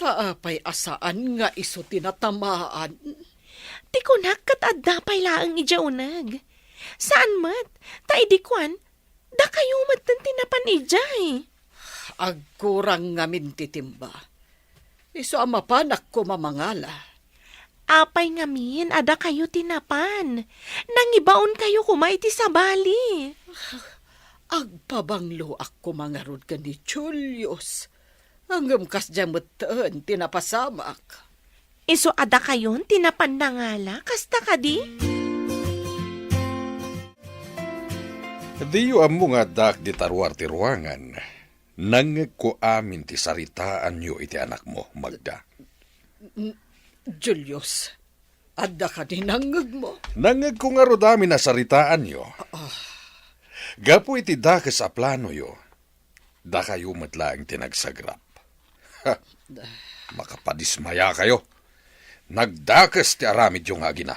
Ta apay a saan nga isu ti natamaan? Ti kunak ket adda pay laeng idiay uneg. Saan met, ta idi kuan, dakayo metten ti napan idiay. Agkurang ngamin ti timba. Isu a mapanak koma mangala. Apay ngamin a dakayo ti napan? Nangibaonkayo koma iti sabali. Agpabangloak koma ngarud ken ni Julius. Ngem kasdiay metten ti napasamak. Isu a dakayon ti napan nangala, kasta kadi? Diyo ammo nga addaak dita ruar ti ruangan. Nangngegko amin ti saritaanyo iti anakmo, Magda. N-, Julius, adda kadi nangngegmo? Nangngegko ngarud amin a saritaanyo. Ah. Gapu iti dakes a planoyo, dakayo met laeng ti nagsagrap. Ha! Makapadismayakayo. Nagdakes ti aramidyo nga agina.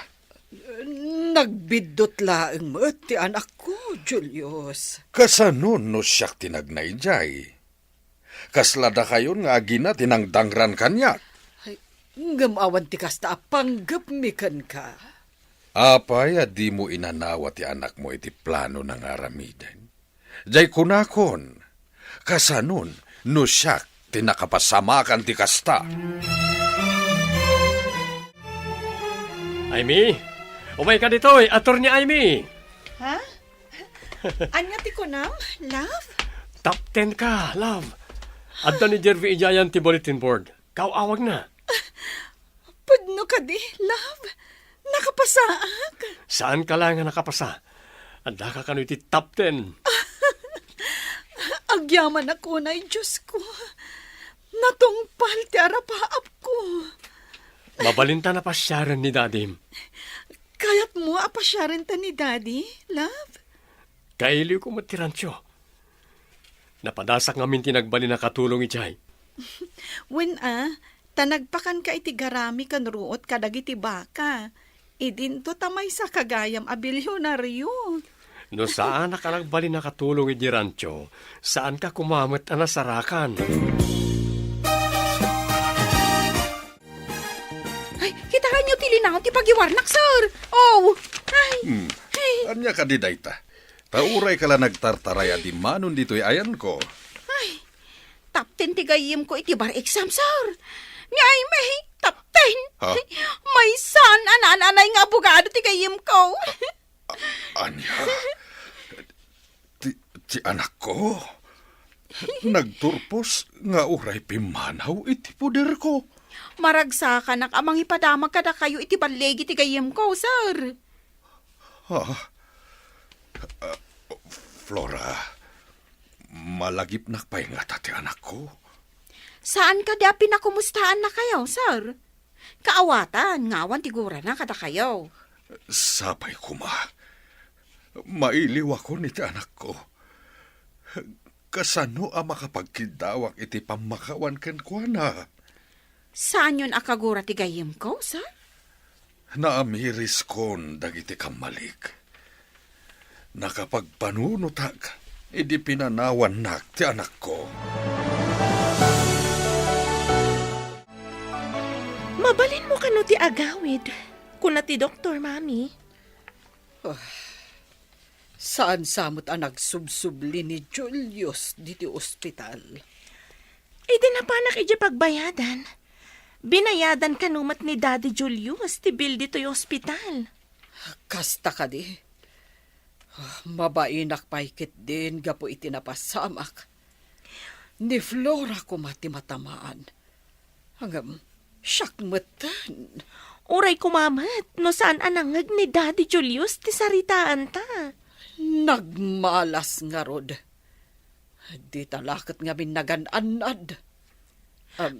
Nagbiddut laeng met ti anakko, Julius. Kasanon no siak ti nagna idiay? Kasla dakayon nga agina ti nangdangran kaniak? Ay, ngem awan ti kasta a panggepmi kenka. Apay a dimo inanawa ti anakmo iti planona nga aramiden? Jay kunakon, kasanon no siak ti nakapasamakan ti kasta? Aimee! Umayka ditoy, Attorney Aimee! Ha? Ania ti kunam, love? Top ten ka, love. Adda ni Jervy idiayan ti bulletin board. Kaaw-awagna. Pudno kadi, love? Nakapasaak? Saanka la nga nakapasa. Addaka kano iti top ten. Agyamanak unay, Diosko. Natungpal ti arapaapko. Mabalinta a pasiaren ni Dadim. Kayatmo a pasiarenta ni Daddy, love? Kailiwko met ti rancho. Napadasak ngamin ti nagbalin a katulong idiay. Wen a, ta nagpakanka iti garami ken ruot kadagiti baka. Idinto ta maysaka gayam a bilionario. No saanak a nagbalin a katulong idiay rancho, saanka koma met a nasarakan. Ay, kitaenyo ti linaon ti pagiwarnak, sir. Oh, ay. Hmm. Ay. Ania kadi dayta? Ta urayka la nagtartaray a dimmanon ditoy ayanko. Ay, top ten ti gayyemko iti bar exam, sir. Ni Aimee, top ten. Ha? Maysan a naan-anay nga abogado ti gayyemko. A-, ania? Ti, ti anakko? Nagturpos nga uray pimmanaw iti poderko. Maragsakanak a mangipadamag kadakayo iti balligi ti gayyemko, sir. Ah, ah, Flora, Malagipnak pay ngata ti anakko? Saan kadi a pinakumustaannakayo, sir? Kaawatan nga awan ti gurana kadakayo. Sapay koma. Mailiwakon iti anakko. Kasano a makapagkiddawak iti pammakawan kenkuana? Saanyon a kagura ti gayyemko, sir? Naamiriskon dagiti kammalik. Nakapagpanunotak idi pinanawannak ti anakko. Mabalinmo kano ti agawid, kuna ti doktor, Mami. Ah, saan sa met a nagsubsubli ni Julius diti ospital? Idi napanak idiay pagbayadan, binayadan kano met ni Daddy Julius ti bill ditoy ospital. Kasta kadi? Ah, mabainak pay ketdin gapu iti napasamak. Ni Flora koma ti matamaan. Ngem, siak metten. Uray koma met no saan a nangngeg ni Daddy Julius ti saritaanta. Nagmalas ngarud. Dita la ket ngamin nagan-annad. Am,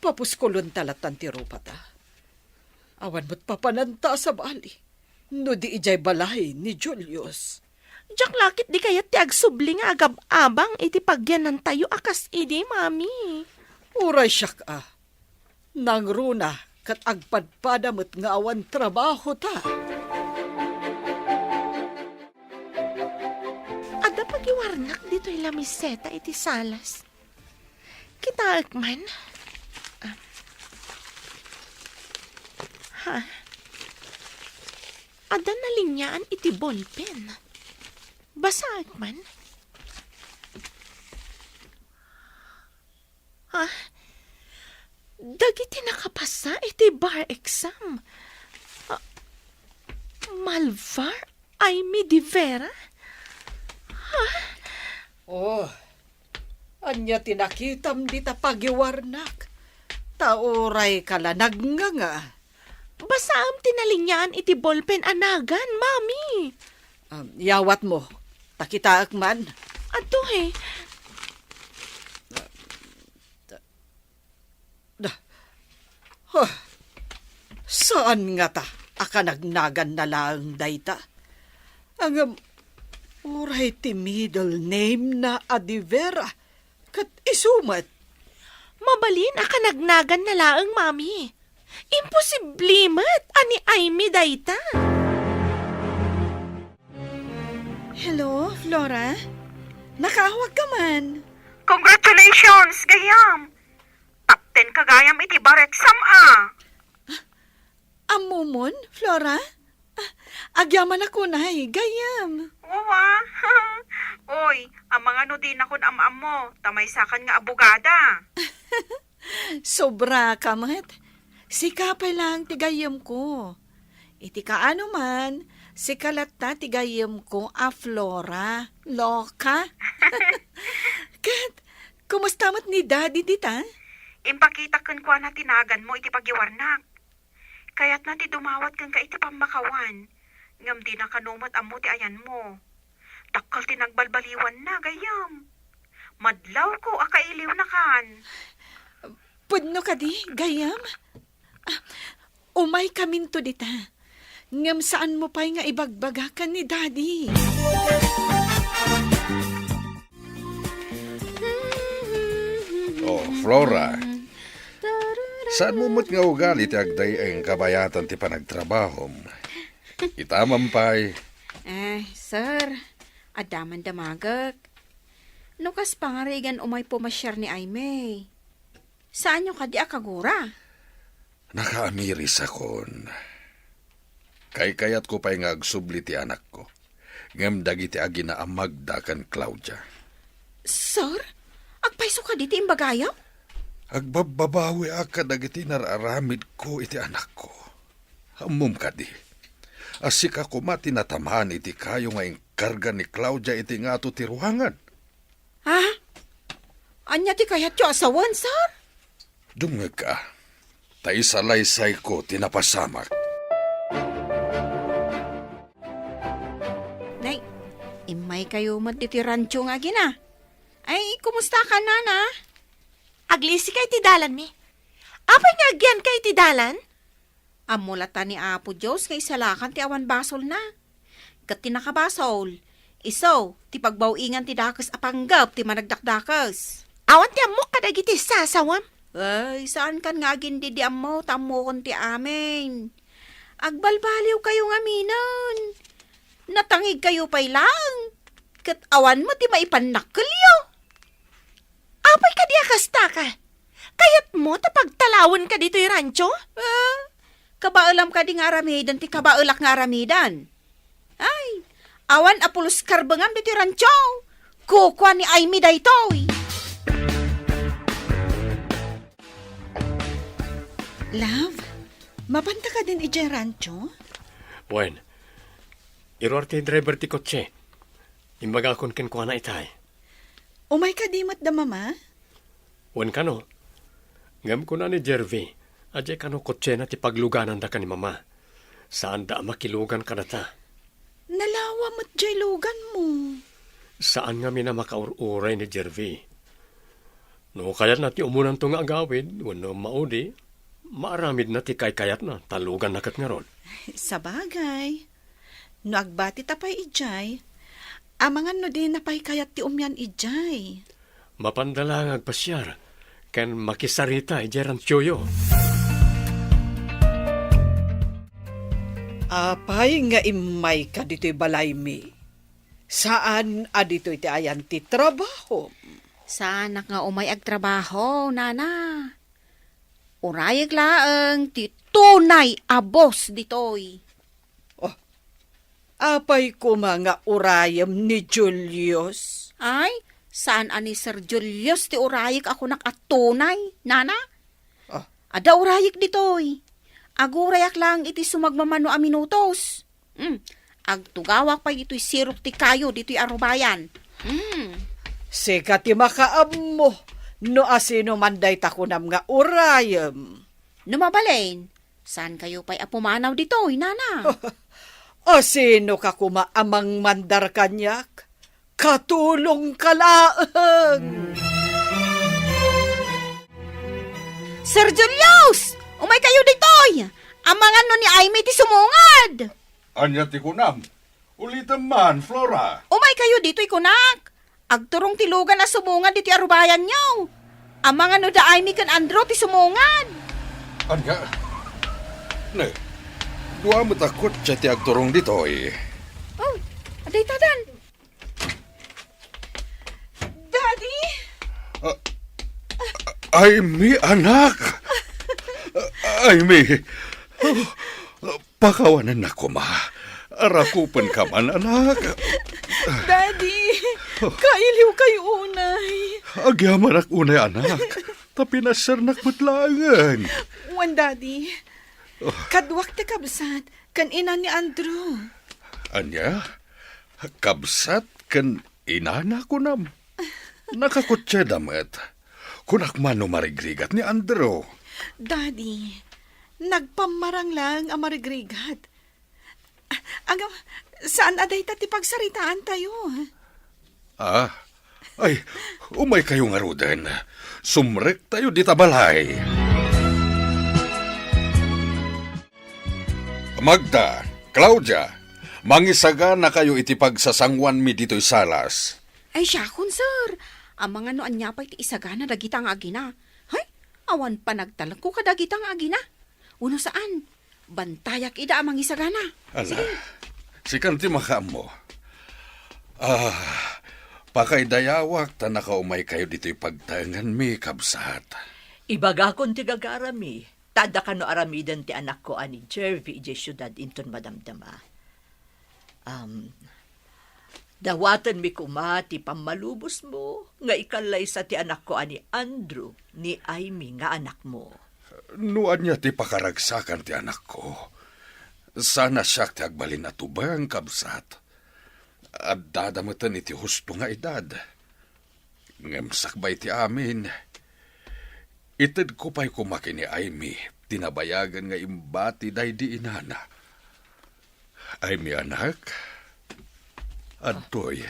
papuskolonta latan ti rupata. Awan met papananta a sabali no di idiay balay ni Julius. Diak la ket di kayat ti agsubli nga agab-abang iti pagyanantayo a kas idi, Mami. Uray siak a, nangruna ket agpadpada met nga awan trabahota. Adda pagiwarnak ditoy lamiseta iti salas. Kitaek man. Ah. Ha? Adda naliniaan iti ballpen. Basaek man. Ha? Dagiti nakapasa iti bar exam. Ah, Malvar Aimee de Vera? Ha? Oh, ania ti nakitam dita pagiwarnak? Ta uray ka la nagnganga. Basaem ti naliniaan iti ballpen a nagan, Mami. Ah, yawatmo, ta kitaek man. Adto, he. Da. Huh. Saan ngata a kanagnaganna laeng dayta? Ngem, uray ti middle name na a de Vera, ket isu met. Mabalin a kanagnaganna laeng, Mami. Imposible met a ni Aimee dayta. Hello, Flora? Nakaawag ka man. Congratulations, gayam! Top ten ka gayam iti bar exam, a. Ammomon, Flora? Ah, agyamanak unay, gayam. Uwa. Oy, amangan no dinakon am-ammo, ta maysakan nga abogada. Sobra ka met. Sika pay laeng ti gayyemko. Iti kaano man, sika latta ti gayyemko a Flora. Loka. Ket, kumusta met ni Daddy dita? Impakitak kenkuana ti naganmo iti pagiwarnak. Kayatna ti dumawat kenka iti pammakawan, ngem dina kano met ammo ti ayanmo. Dakkel ti nagbalbaliwanna, gayam. Madlawko a kailiwnakan. Pudno kadi, gayam? Ah, umaykaminto dita. Ngem saanmo pay nga ibagbaga ken ni Daddy. Oh, Flora. Saanmo met nga ugali ti agday-ay nga kabayatan ti panagtrabahom. Ita man pay. Eh, sir, adda man damagek. No kas pangarigan umay pumasiar ni Aimee. Saanyo kadi a kagura? Nakaamirisakon. Kaykayatko pay nga agsubli ti anakko, ngem dagiti aginaamagda ken Claudia. Sir, agpayso kadi ti imbagayo? Agbabbabawiak kadagiti nararamidko iti anakko. Ammom kadi, a sika koma ti natamaan iti kayo nga inkarga ni Claudia iti ngato ti ruangan. Ha? Ania ti kayatyo a sawen, sir? Dumngegka, ta isalaysayko ti napasamak. Nay, immaykayo met iti rancho nga agina. Ay, kumusta ka, Nana? Aglisika iti dalanmi. Apay nga agyanka iti dalan? Ammo latta ni Apo Dios nga isalakan ti awan basolna. Ket ti nakabasol, isu ti pagbaw-ingan ti dakes a panggep ti managdakdakes. Awan ti ammok kadagiti sasawam. Ay, saankan nga agindidi ammo, ta ammokon ti amin. Agbalbaliwkayo ngaminen. Natangigkayo pay laeng, ket awan met ti maipannakkelyo. Apay kadi a kasta ka? Kayatmo ta pagtalawenka ditoy rancho? Ah, kabaelam kadi nga aramiden ti kabaelak nga aramiden? Ay, awan a pulos karbengam ditoy rancho. Kukua ni Aimee daytoy. Love, mapanta kadin idiay rancho? Wen, iruar ti driver ti kotse. Imbagakon kenkuana itay. Umay kadi met da Mama? Wen kano. Ngem kuna ni Jervy, a diay kano kotsena ti paglugananda ken ni Mama. Saanda a makilugan kadata. Nalawa met diay luganmo. Saan ngamin a makaur-uray ni Jervy. No kayatna ti umunanto nga agawid wenno maudi, maaramidna ti kaykayatna ta luganna ket ngarud. Sabagay. No agbatita pay idiay, amangan no dina pay kayat ti umian idiay. Mapanda la nga agpasiar ken makisarita idiay ranchoyo. Apay nga immayka ditoy balaymi? Saan a ditoy ti ayan ti trabahom? Saanak nga umay agtrabaho, Nana. Urayek laeng ti tunay a boss ditoy. Oh, apay koma nga urayem ni Julius? Ay, saan a ni Sir Julius ti urayek a kunak a tunay, Nana? Ah. Adda urayek ditoy. Agurayak laeng iti sumagmamano a minutos. Hmm. Agtugawak pay ditoy sirok ti kayo ditoy a rubayan. Hmm. Sika ti makaammo no asino man dayta kunam nga urayem. No mabalin, saan kayo pay a pumanaw ditoy, Nana? Asino ka kuma a mangmandar kaniak? Katulong ka laeng! Sir Julius! Umay kayo ditoy! Amangan no ni Aimee ti sumungad! Ania ti kunam? Ulitem man, Flora. Umay kayo ditoy kunak. Agturong ti lugan a sumungad ditoy a rubayanyo. Amangan no da Aimee ken Andrew ti sumungad. Ania? Ne, dua met a kotse ti agturong ditoy. Oh, adda itadan. Daddy? Ah, Aimee, anak! Aimee! Oh, pakawanennak koma. Rakupenka man, anak. Daddy, kailiwkayo unay. Agyamanak unay, anak. Ta pinasernak met laengen. Wen, Daddy. Oh. Kaduak ti kabsat ken ina ni Andrew. Ania? Kabsat ken inana, kunam? Nakakotseda met. Kunak man no marigrigat ni Andrew. Daddy, nagpammarang laeng a marigrigat. Agam, saan a dayta ti pagsaritaantayo? Ah, ay, umay kayo ngaruden. Sumrektayo dita balay. Magda, Claudia, mangisagana kayo iti pagsasanguanmi ditoy salas. Ay, siakon, sir. Amangan no ania pay ti isagana dagita nga agina. Hay, awan panagtalekko kadagita nga agina. Wenno saan, bantayak ida a mangisagana. Ala, sige. Sikan ti makaammo. Ah, pakaidayawak ta nakaumay kayo ditoy pagtaenganmi, kabsat. Ibagakon ti gagarami. Ta adda kano aramiden ti anakko a ni Jervy idiay siudad inton madamdama. Am, dawatenmi koma ti pammalubosmo nga ikallaysa ti anakko a ni Andrew, ni Aimee nga anakmo. No ania ti pakaragsakan ti anakko, saan a siak ti agbalin a tubeng, kabsat. Addada meten iti husto nga edad. Ngem sakbay ti amin, itedko pay koma ken ni Aimee ti nabayagen nga imbati daydi inana. Aimee, anak, adtoy,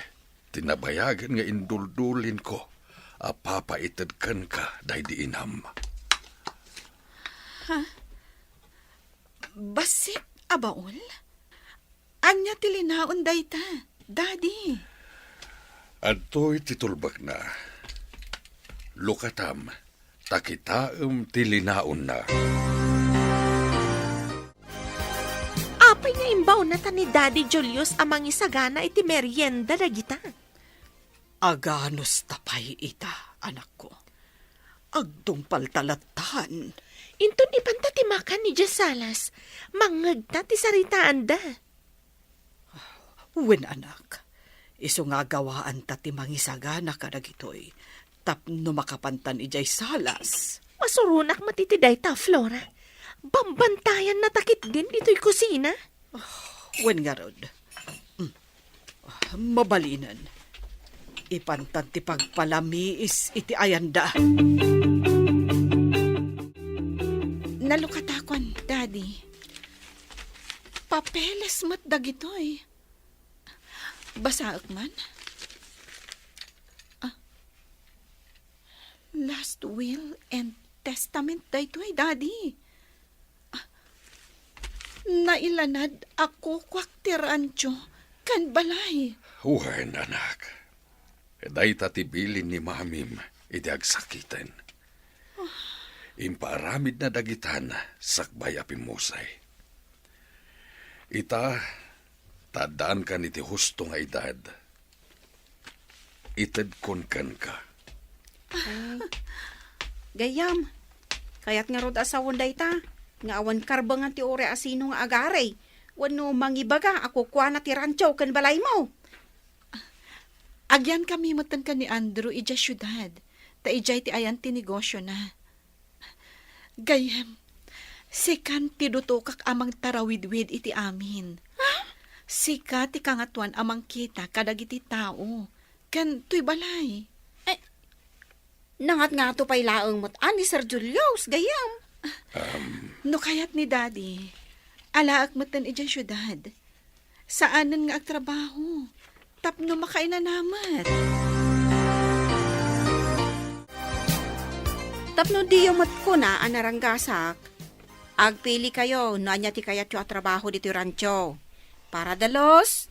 Ti nabayagen nga induldulinko a papaited kenka daydi inam. Ha? Bassit a baul? Ania ti linaon dayta, Daddy? Adtoy ti tulbekna. Lukatam, ta kitaem ti linaonna. Apay nga imbaonnata ni Daddy Julius a mangisagana iti merienda dagita? Aganusta pay ita, anakko. Agtungpalta lattan. Inton ipanta ti makan idiay salas, mangngegta ti saritaanda. Wen, anak, isu nga agawaanta ti mangisagana kadagitoy tapno makapantan idiay salas. Masuronak met iti dayta, Flora. Bambantayanna ta ketdin ditoy kusina. Wen ngarud. Mm. Mabalinen. Ipantan ti pagpalamiis iti ayanda. Nalukatakon, Daddy. Papeles met dagitoy. Basaek man. Ah. Last will and testament daytoy, Daddy. Ah, nailanad a kukuak ti rancho ken balay. Wen, anak. Dayta ti bilin ni Mamim iti agsakiten. Impaaramidna dagitan sakbay a pimmusay. Ita, ta addaankan iti husto nga edad, itedkon kenka. Ay, gayyem, kayat ngarud a sawen dayta, nga awan karbengan ti uray a sino nga agari, wenno mangibaga a kukuana ti rancho ken balaymo. Agyankami metten ken ni Andrew idiay siudad, ta idiay ti ayan ti negosiona. Gayyem, sikan ti dutokak a mangtarawidwid iti amin. Ha? Sika ti kangatoan a mangkita kadagiti tao, ken toy balay. Ay, nangatngato pay laeng met a ni Sir Julius, gayyem. Um. No kayat ni Daddy, alaek metten idiay siudad. Saanen nga agtrabaho tapno makainanamet. Tapno diyo met kuna a naranggasak, agpilikayo no ania ti kayatyo a trabaho ditoy rancho. Para dalus,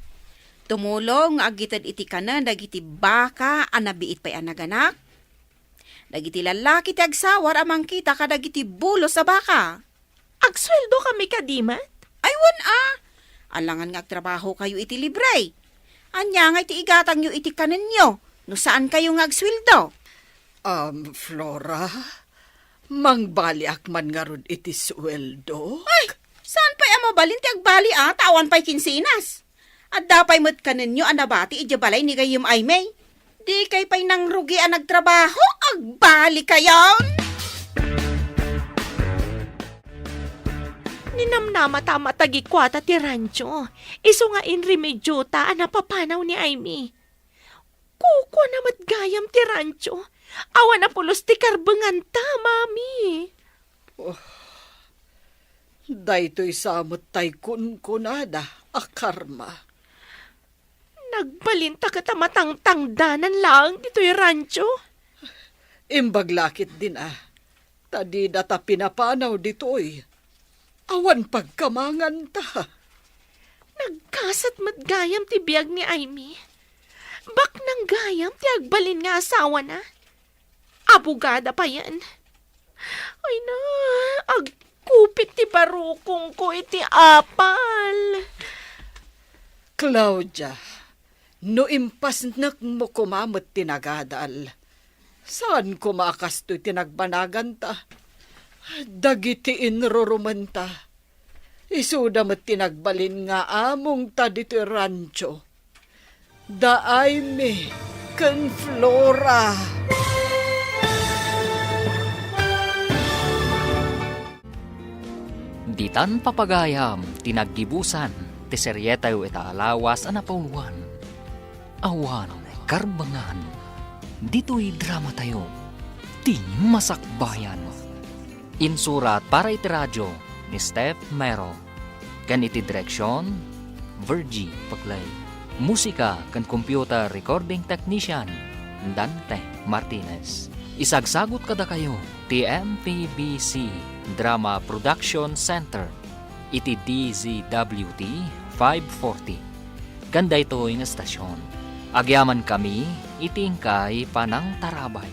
tumulong nga agited iti kanen dagiti baka a nabiit pay a naganak, dagiti lallaki ti agsawar a mangkita kadagiti bulos a baka. Agsueldo kami kadi met? Ay, wen a. Alangan nga agtrabaho kayo iti libre. Ania nga iti igatangyo iti kanenyo no saan kayo nga agsueldo? Um, Flora, mangbaliak man ngarud iti sueldo? Ay, saan pay a mabalin ti agbali a, ta awan pay kinsenas. Adda pay met kanenyo a nabati idiay balay ni gayyem Aimee. Dikay pay nangrugi a nagtrabaho, agbali kayon! Ninamnamata met a gikuata ti rancho, isu nga inremediota a napapanaw ni Aimee. Kukuana met gayam ti rancho, awan a pulos ti karbenganta, Mami. Oh, daytoy sa met tay kunkunada a karma. Nagbalinta ket a matangtangdanan laeng ditoy rancho. Imbag la ketdin a, ta didata pinapanaw ditoy. Awan pagkamanganta. Nagkasat met gayam ti biag ni Aimee. Baknang gayam ti agbalin nga asawana. Abogada payen. Ay na, agkupit ti barukongko iti apal. Claudia, no impasnekmo koma met ti nagadal, saan koma a kastoy ti nagbanaganta. Dagiti inrurumenta, isuda met ti nagbalin nga amongta ditoy rancho. Da Aimee ken Flora. Ditan papagayam ti naggibusan ti serietayo ita a lawas a napauluan, Awan Karbengan. Ditoy dramatayo, ti Masakbayan. Insurat para iti radio ni Steph Mero, ken iti direksion, Virgie Paclay. Musika ken computer recording technician, Dante Martinez. Isagsagut kadakayo ti M P B C Drama Production Center iti D Z W T five forty. Ken daytoy nga estasion, agyamankami iti inkay panangtarabay.